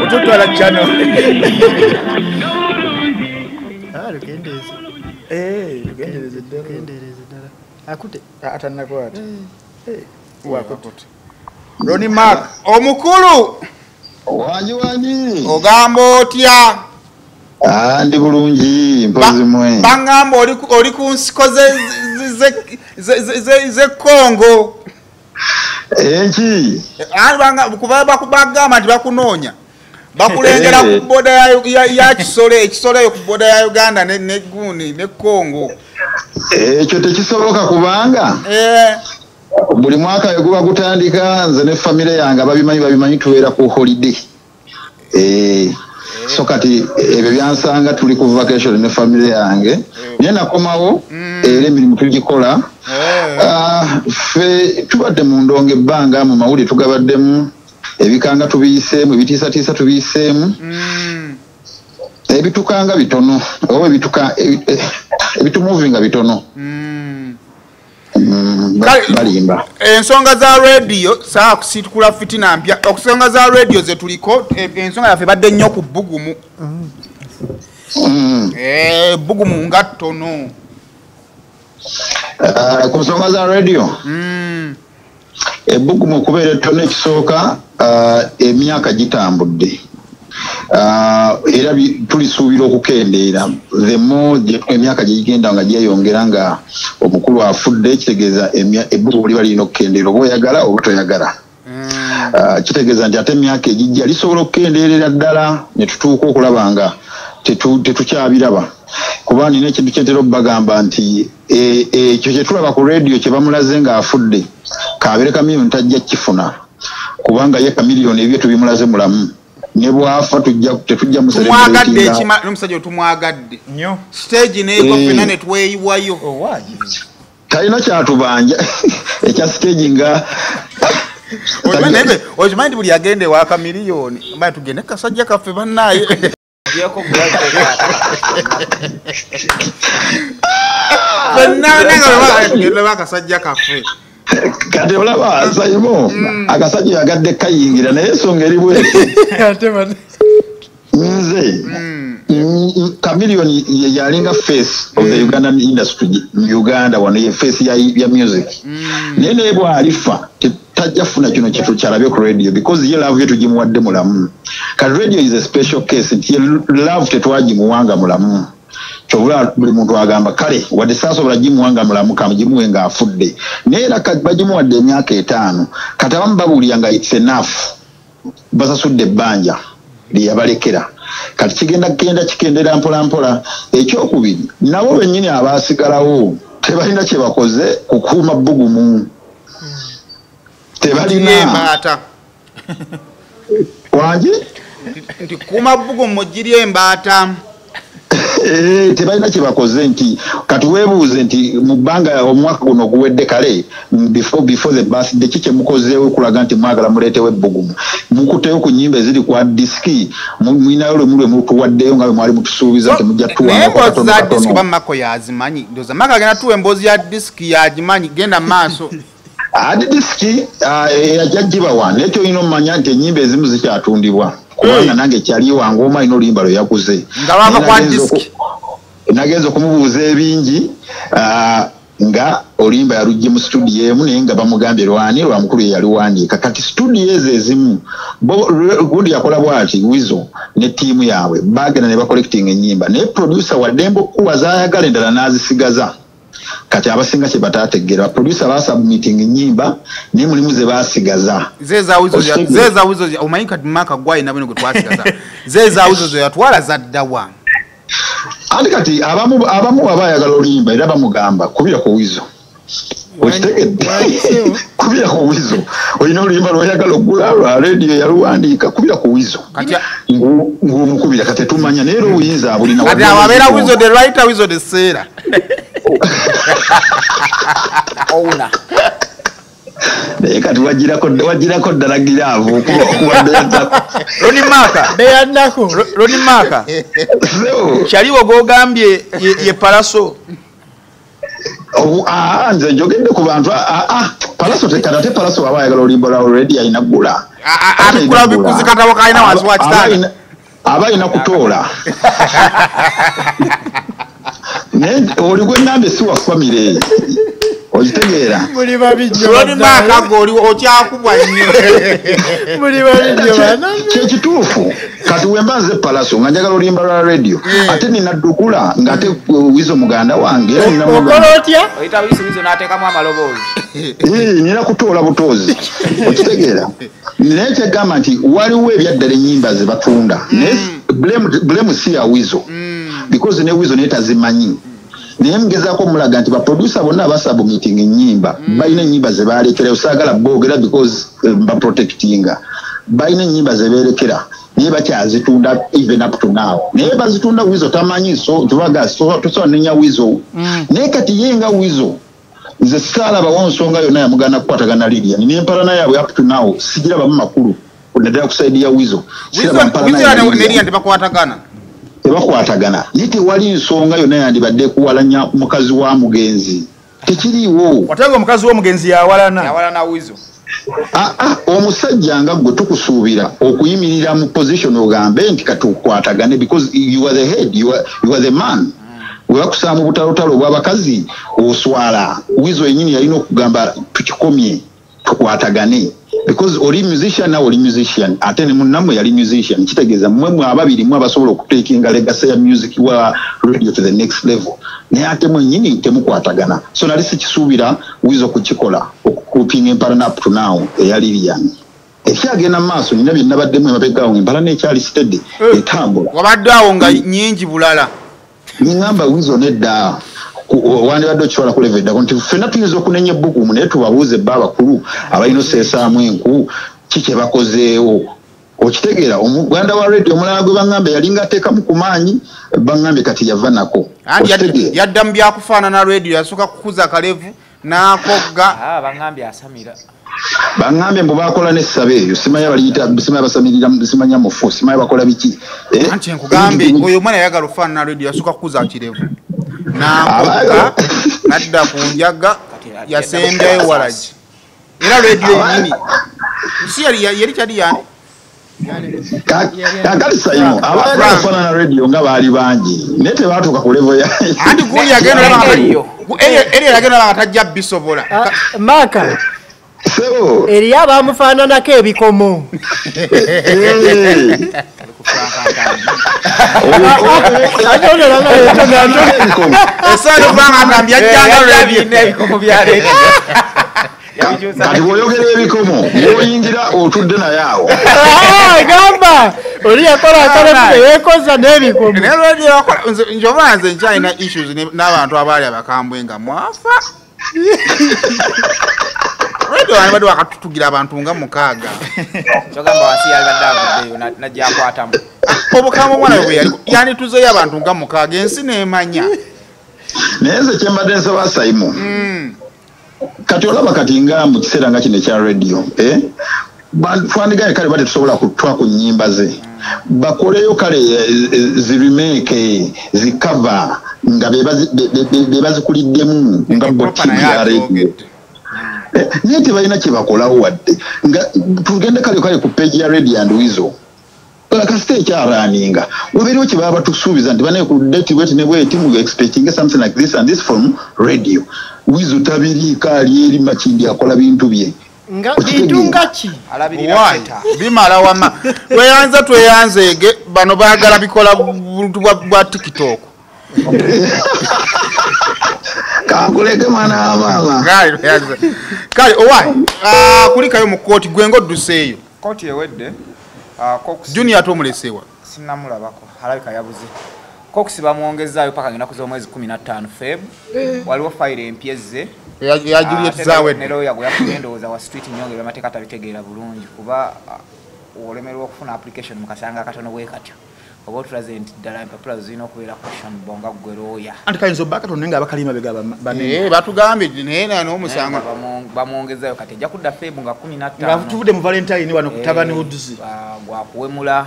Otutwala channel. Lugendeeze. Lugendeeze ddala. Lugendeeze ddala. Akute. Atannakwata. Wakute. Ronnie Mark omukulu. Wangi wangi. Ogamba otya? Ndi bulungi mpozi mwe. Bangamba oli ku nsiko ze Congo. Enki? Kuba bakugamba nti bakunoonya. Bakulengera ku boda ya Kisoro, ekisolo eyo ku boda ya Uganda ne Gundi ne Congo. Ekyo tekisoboka kubanga buli mwaka guba gutandika nze ne famire yange ababimanyi tubeera ku holiday. So kati ebyo byansanga tuli ku vacation ne famire yange. Naye nakomawo Era emirimu tugikola. Ffe tubadde mu ndongo ebbanga, mu mawulire tugabaddemu, ebikanga tubiyiseemu, ebitiisatiisa tubiyiseemu. Ebitukanga bitono oba ebitumuvinga bitono. Balimba. Ensonga za radio saa kusitukula fitina mpya. Okusonga za radio zetuliko, ensonga yaffe badde nnyo ku bbugumu. Bbugumu nga ttono. Ku nsonga za radio ebbugumu okubeera ettono, ekisooka emyaka gitambudde, era tulisuubira okukendeera the more emyaka gyegigenda nga gyeyongera nga omukulu afudde, kitegeeza ebbugumu liba lirina okukendeera oba oyagala oba toyagala. Kitegeeza nti ate emyaka egijja lisobola okukendeerera ddala ne tutuuka okulaba nga tetukyabiraba. Kuba nina ekintu kyentera okubagamba nti ekyo kye tulaba ku radio kye bamulaze ng'afudde, kabeere Kamiliyoni tajja kukifuna, kubanga ye Kamiliyoni ebyo tubimulaze mulamu, ne bw'afa tetujja tumwagadde. N'omusajja tumwagadde nnyo, stage neego ffenna ne tweyiwayo. Talina kyatubanja ekya stage nga okimanyi nti buli agenda ewa Kamiliyoni mbaye tugende kasajja kaffe bannaaye. Akasajja kaffe kati olaba Saimo, akasajja yagadde kayingira naye ensonga eri bweti. Nze Kamiliyoni yalinga face of the Ugandan industry mu Uganda wano, ye face ya music. Naye bw'alifa tajja funa kino kintu kyalabye ku radio, because ye love ye tugimuwadde mulamu. Kati radio is a special case nti ye love tetwagimuwanga mulamu. Kyovula buli muntu agamba kale wadde saasobola gimuwanga mulamu, kamugimuwe ng'afudde. Naye era bagimuwadde emyaka 5, kati abamu babuulira nga it's enough, basasudde ebbanja lye yabalekera. Kati kigenda kugenda kikendera mpola mpola. Ekyokubiri, nabo bennyini abaasigalawo tebalina kye bakoze kukuuma bbugumu. Tebalina embaata. Wangi? Nti kuuma bbugumu giri embaata. Tebalina kye bakoze nti kati weebuuze nti mu bbanga omwaka guno oguwedde, kale before the birthday, ki kye mukozeewo okulaga nti mwagala muleetewo ebbugumu? Mukuteyo ku nnyimba eziri kwa disiki, mulinayo lwemu lwe mutuwaddeyo nga bwe mwali mutusuubiza nti mujja tuwangako katono katono. Disiki oba Mako yazimanyi, ndowooza Mako agenda tuwa emboozi ya disiki yagimanyi, genda mu maaso. Ate disiki ajja gibawa, naye ky'olina omumanya nti ennyimba ezimu zikyatundibwa, kubanga nange kyali wange omu alina oluyimba lwe yaguze. Nga lwava kwa disiki. Nagenze okumubuuza ebingi nga oluyimba yalugye mu studio emu, naye nga bamugambye lwani lwa mukulu ye yaluwandiika. Kati studio ezo ezimu gundi yakola bw'ati, Wizo ne ttiimu yaabwe bagenda ne bacollecting ennyimba, naye producer waddembe okukuwa z'ayagala endala n'azisigaza. Kati abasinga kye bataategeera, producer basubmitting ennyimba naye mulimu ze baasigaza. Zeeza Wizo omanyi kati Maka gwalina bwino gwe twasigaza. Zeeza Wizo ze yatwala zaddawa. Anti kati abamu aba ayagala oluyimba era bamugamba kubira ku Wizo. Okitegedde? Kubira ku Wizo. Olina oluyimba lw'oyagala okugula lwa radio yaluwandiika, kubira ku Wizo. Ng'omukubira kati tumanya naye era obuyinza abulina. Kati awo abeera Wizo the writer, Wizo the seller. Owner. Naye kati wagirako ddala giraavu okuba beyanako. Roni Maka. Beyanako. Roni Maka. Kyaliwo gw'ogambye ye Palaso. Nze njogedde ku bantu. Palaso tekata, ate Palaso aba ayagala oluyimba lwa already alina ggula. Abikula bikuzi katabo kalina wansi wa kitanda. Aba alina kutoola. Naye oli gwe nnambye si wa famire. Okitegeera? Muli babi nnyo. Roni Maka gwe okyakubwa nnyo. Muli babi nnyo bana. Kye kituufu. Kati wemba nze Palaso nga njagala oluyimba lwa radio, ate nina ddukula ng'ate Wizo muganda wange. Okola otya? Oyita Wizo n'ateekamu amaloboozi. Nina kutoola butoozi. Okitegeera? Naye kyegamba nti waliwo ebyaddala ennyimba ze batunda. Naye blame si ya Wizo. Because ne Wizo naye tazimanyi. Naye mugezaako omulaga nti baproducer bonna abasubmitting ennyimba balina ennyimba ze baalekera, osaagala boogera because baprotectinga. Balina ennyimba ze beerekera. Naye bakyazitunda even up to now. Naye bazitunda Weasel tamanyi, so tubaga so tusobola nenya Weasel. Naye kati ye nga Weasel nze saalabawo nsonga yonna yamugana kukwatagana Lilian. N'empalana yaabwe up to now sigirabamu makulu. Naddala ku side ya Weasel. Siraba mpalana ya Weasel ne Lilian. Lilian tebakwatagana. Tebakwatagana. Naye tewali nsonga yonna yandibadde kuwalanya mukazi wa mugenzi. Tekiriiwo. Watenga omukazi w'omugenzi yawalana. Yawalana Weasel. Omusajja nga gwe tukusuubira okuyimirira mu position ogambe nti katukwatagane because you are the head, you are the man. Bwe bakusaba mu butalotalo obw'abakazi oswala. Weasel yennyini yalina okugamba tukikomye tukwatagane because oli musician nawe oli musician ate ne munnammwe yali musician. Kitegeeza mmwe mwe ababiri mmwe abasobola okutekinga legacy ya music wa radio to the next level, naye ate mwennyini temukwatagana. So nali sikisuubira Weasel kukikola okukupinga empalana up to now eya Lilian. Ekyagenda mu maaso nina bye nabaddemu emabega awo empalana ekyali steady etambula. Wabadde awo nga nnyingi bulala. Ningamba Weasel nedda wandibadde okitwala ku level eddako nti ffenna tuyinza okunenya ebbugumu naye tubabuuze bba abakulu abalina oseesaamu enku ki kye bakozeewo. Okitegeera omuganda wa radio omulala gwe baŋŋambe yalinga ateekamu ku maanyi, baŋŋambe kati yava nako. Yadda mu byakufaanana radio, yasooka kukuza kalevu n'akogga. Baŋŋambye asamira. Baŋŋambye mbu baakola n'essabo eyo, simanya baliyita, simanya basamirira, simanya mufu, simanya bakola biki. Anti nkugambye oyo omwana yayagala okufaanana radio, yasooka kukuza kirevu n'akogga n'adda ku njaga, yasembyayo walagi. Era radio yennyini si yali kyali yani. Kakati Saimo abaagala okufaanana radio nga baali bangi naye tebaatuuka ku level ya anti gundi yagenda olaba eri yagenda olaba nga tajja bisobola. Maka sebo eriyo abamufaananako ebikomo. Esaana okubanga agambye yajjanga radio ebikomo bya radio. Kati bw'oyogera ebikomo bw'oyingira otudde naye awo. Gamba oli yakola akalevu ne yeekoza n'ebikomo. Naye radio yakola njoba nze nkyalina issues n'abantu abaali abakambwe nga mwafa. Radio wandibadde wakatutugira abantu nga 6. Kyogamba wansi yalibadde avuddeyo najja akwatamu. Obukambwe omwana bwe yaliko yandituzeeyo abantu nga 6 ensi n'emanya. Naye nze kye mbadde nsaba Saimo. Kati olaba kati nga mu kiseera nga kino ekya radio, twandigaye kale badde tusobola kutwa ku nnyimba ze. Bakoleyo kale ziremake, zikava nga be bazikuliddemu nga bo ttiimu ya radio. Naye tebalina kye bakolawo wadde. Nga tugende kale ku page ya Radio and Weasel. Kasita ekyaraninga wabeerewo kye baba batusuubiza nti banaye ku date bweti ne bweti mu expecting something like this and this from radio. Weasel tabiriiko ali eri Makindi akola bintu bye. Nga bintu nga ki? Alabirira bimala wama. Tweyanza tweyanzeege bano baagala bikola buntu bwa TikTok. Kankuleke mwana wa maama. Kale owai kulikayo mu kkooti gwe ng'odduseeyo. Kkooti ewedde. Junior ate omuleseewa? Sinnamulabako, alabika yabuze. Cox bamwongezaayo paka ennaku z'omwezi 15 Feb. Waliwo fayiro empya ezze. Eya Juliet Zawedde. Ne lawyer gwe yafunye endowooza wa street nnyonge by'amateeka tabitegeera bulungi kuba olemerwa okufuna application mu kasanga akatono bwe katyo. Oba otulaze nti ddala empapula zirina okubeera questionable nga ggwe lawyer. Anti kayinza obba katono naye nga abakalima be gaba banene. Batugambye naye n'omusango bamwongezaayo kati ejja kudda Feb nga 15. Nga tuvudde mu Valentine wano ku Tavern Woods. Gwakuwemula.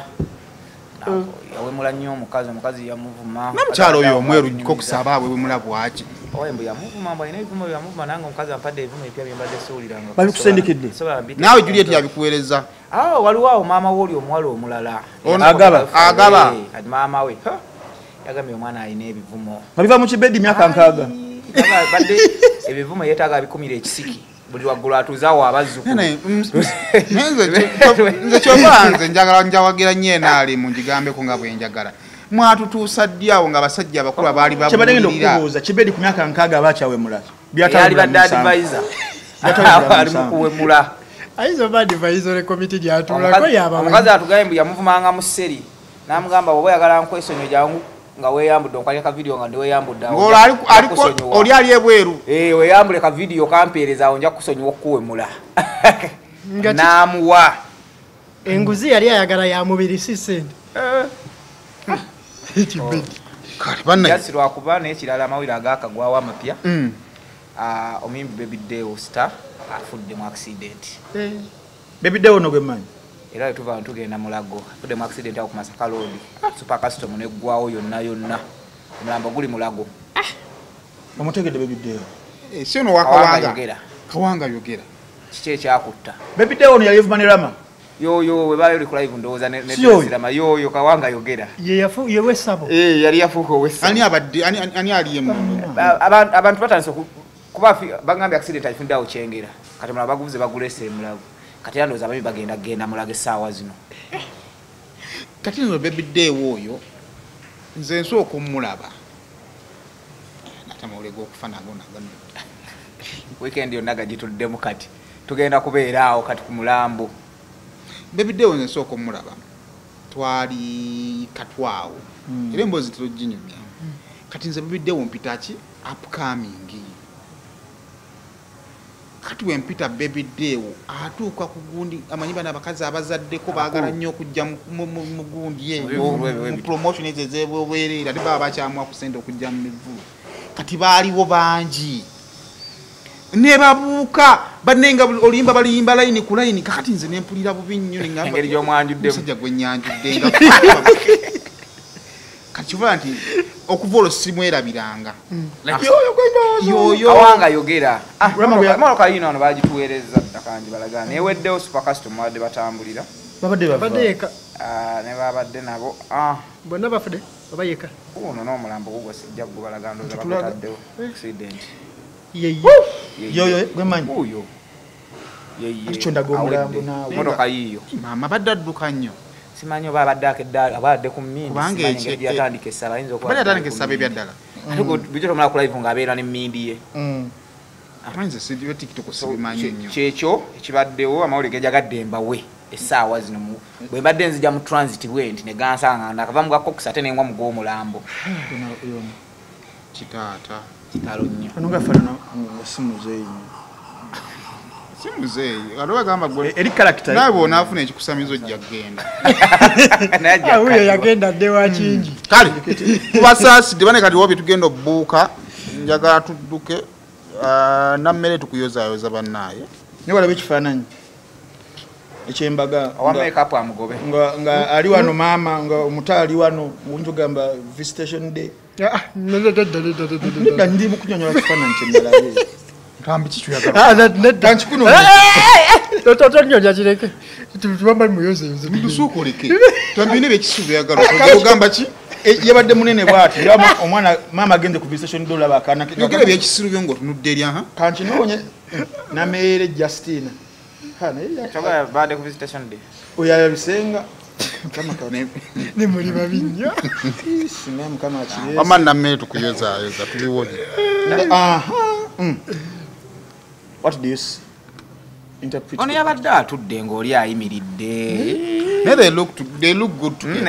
Yawemula nnyo omukazi, omukazi yamuvuma. N'omukyala oyo omweru kokusaba awemula bwaki? Oye mbu yamuvuma, mbu alina ebivumo byamuvuma nange omukazi ampadde ebivumo ebipya bye mbadde siwuliranga. Babikusendekidde? Naawe Juliet yabikuweereza. Waliwo awo maama w'oli omuwala omulala. Agaba. Agaba. Kati maama we yagambye omwana alina ebivumo. Nga biva mu kibedi myaka 6. Badde ebivumo yeetaaga abikumira ekisiki. Buli waggulu atuuzaawo abazzukulu. Nze kyova nze njagala njawagira nnyo enaalimu ngigambeko nga bwe njagala. Mwatutuusa ddi awo ng'abasajja abakulu abaali Kyebadde ngenda babuulirira. okubuuza, kibedi ku myaka 6 aba akyawemula. Yali badde advisor. Ali mu kuwemula. Ayinza oba advisory committee gy'atuulako y'abawe. Omukazi atugambye mbu yamuvumanga mu sseri. N'amugamba bw'oba oyagala nkwesonyiwe jangu nga weeyambudde onkwalire ka video nga ndi weeyambudde awo. Ng'olwo oli ali ebweru. Weeyambule ka video kampeereza awo nja kukusonyiwa okukuwemula. N'amuwa. Enguzi yali ayagala ya mubiri si ssente. Kale banna. Jasi lwakuba n'ekirala amawulire agaakagwawo amapya. Omuyimbi Baby Deo Star afudde mu accident. Baby Deo ono gwe mmanyi. Era tuva tugenda Mulago. Afudde mu accident awo ku Masaka Road. Super Custom neggwawo yonna yonna. Omulambo guli Mulago. Omutegedde Baby Deo. Si ono wa Kawanga. Kawanga yogera. Kiki ekyakutta? Baby Deo ono yali Evan Rama. Yoyo we baali ku live ndowooza ne Rama yoyo Kawanga yogera. Ye yafu ye wesabo. Yali yafuuka owesabo. Ani abadde ani aliye mu. Abantu batandise kuba bagambye accident afudde awo Kyengera. Kati mulaba baguvuze bagulese Mulago. Kati ndowooza ababi bagenda genda Mulago essaawa zino. Kati nno Baby Deo oyo nze nsooka omulaba. Natamawulire g'okufa nago nagano. Weekend yonna gagituddemu kati. Tugenda kubeera awo kati ku mulambo. Baby Deo nze nsooka omulaba. Twali Katwawo. Era emboozi tuginyumya. Kati nze Baby Deo mpita ki? Upcoming. Kati we mpita Baby Deo atuuka ku gundi amanyi bano abakazi abazaddeko baagala nnyo okujja mu gundi eyo mu promotion ezo ez'ebwereere ate baba bakyamwa ku ssente okujja mu mivulu. Kati baaliwo bangi ne babuuka bannenga oluyimba baluyimba layini ku layini. Kakati nze ne mpulira bubi nnyo ne ngamba engeri gy'omwanjuddemu omusajja gwe nnyanjudde nga kati kivuga nti okuva olwo simwerabiranga. Yoyo Kawanga yogera. Motoka yino wano bagituweereza dda kangi balaga. Neweddewo Super Custom babadde batambulira. Babadde bava. Yeka. Ne babadde nabo. Bonna bafudde oba yeka. Ono n'omulambo gugwo sijja gubalaga ndowooza bagutaddewo. Accident. Yeye. Yoyo gwe mmanyi. Oyo. Yeye. Ati kyondaga omulambo naawe. Motoka yiyo. Maama badde adduka nnyo. Simanyi oba abadde akedda abadde ku mmindi simanyi engeri yatandika essaba ayinza okuba abadde atandika essaba ebyaddala. Ate bulijjo tomala ku live ng'abeera n'emmindi ye. Amanyi nze TikTok sibimanyi nnyo. Kyekyo ekibaddewo amawulire ge njagadde mbawe essaawa zino bwe mbadde nzija mu transit bwe nti ne gansanga nakava mu gakokisi ate ne ngwa mu g'omulambo. Kitaata. Kitalo nnyo. Ono gafaanana nga si muzeeyi nnyo. Si muzeeyi. Ate bagamba gwe eri character. Nawe bw'onaafuna ekikusamizo ojja kugenda. Oyo yagenda dde wa kingi. Kale tubasaasidde bane kati wo bye tugenda obbuuka njagala tudduke nammere tukuyozaayoza bannaaye. Naye walaba ekifaananyi ekyembaga owa makeup amugobe nga ali wano maama nga omuto ali wano oyinza ogamba visitation day. Nedda ndi mu kunnyonnyola kifaananyi kye nalabye. Ntambi kiki oyagala? Nedda. Tonnyonya kireke. Tubamba muyozeyoze. Tusooka oleke. Twambine ebyekisubi oyagala. Ogamba ki? Yabadde munene bw'ati. Omwana maama agenze ku visitation day olaba akaana ke. Yogera ebyekisiru byo ng'otunudde eri aha. Kankinoonye Nameere Justina. Kyokka babadde ku visitation day. Oyo alabisenga. Ne muli babi nnyo. Singa Mukama akireese. Wamma Nameere tukuyozaayoza tuliwonye. What do you see? Interpret. Ono yabadde atudde ng'oli ayimiridde. Naye they look good together.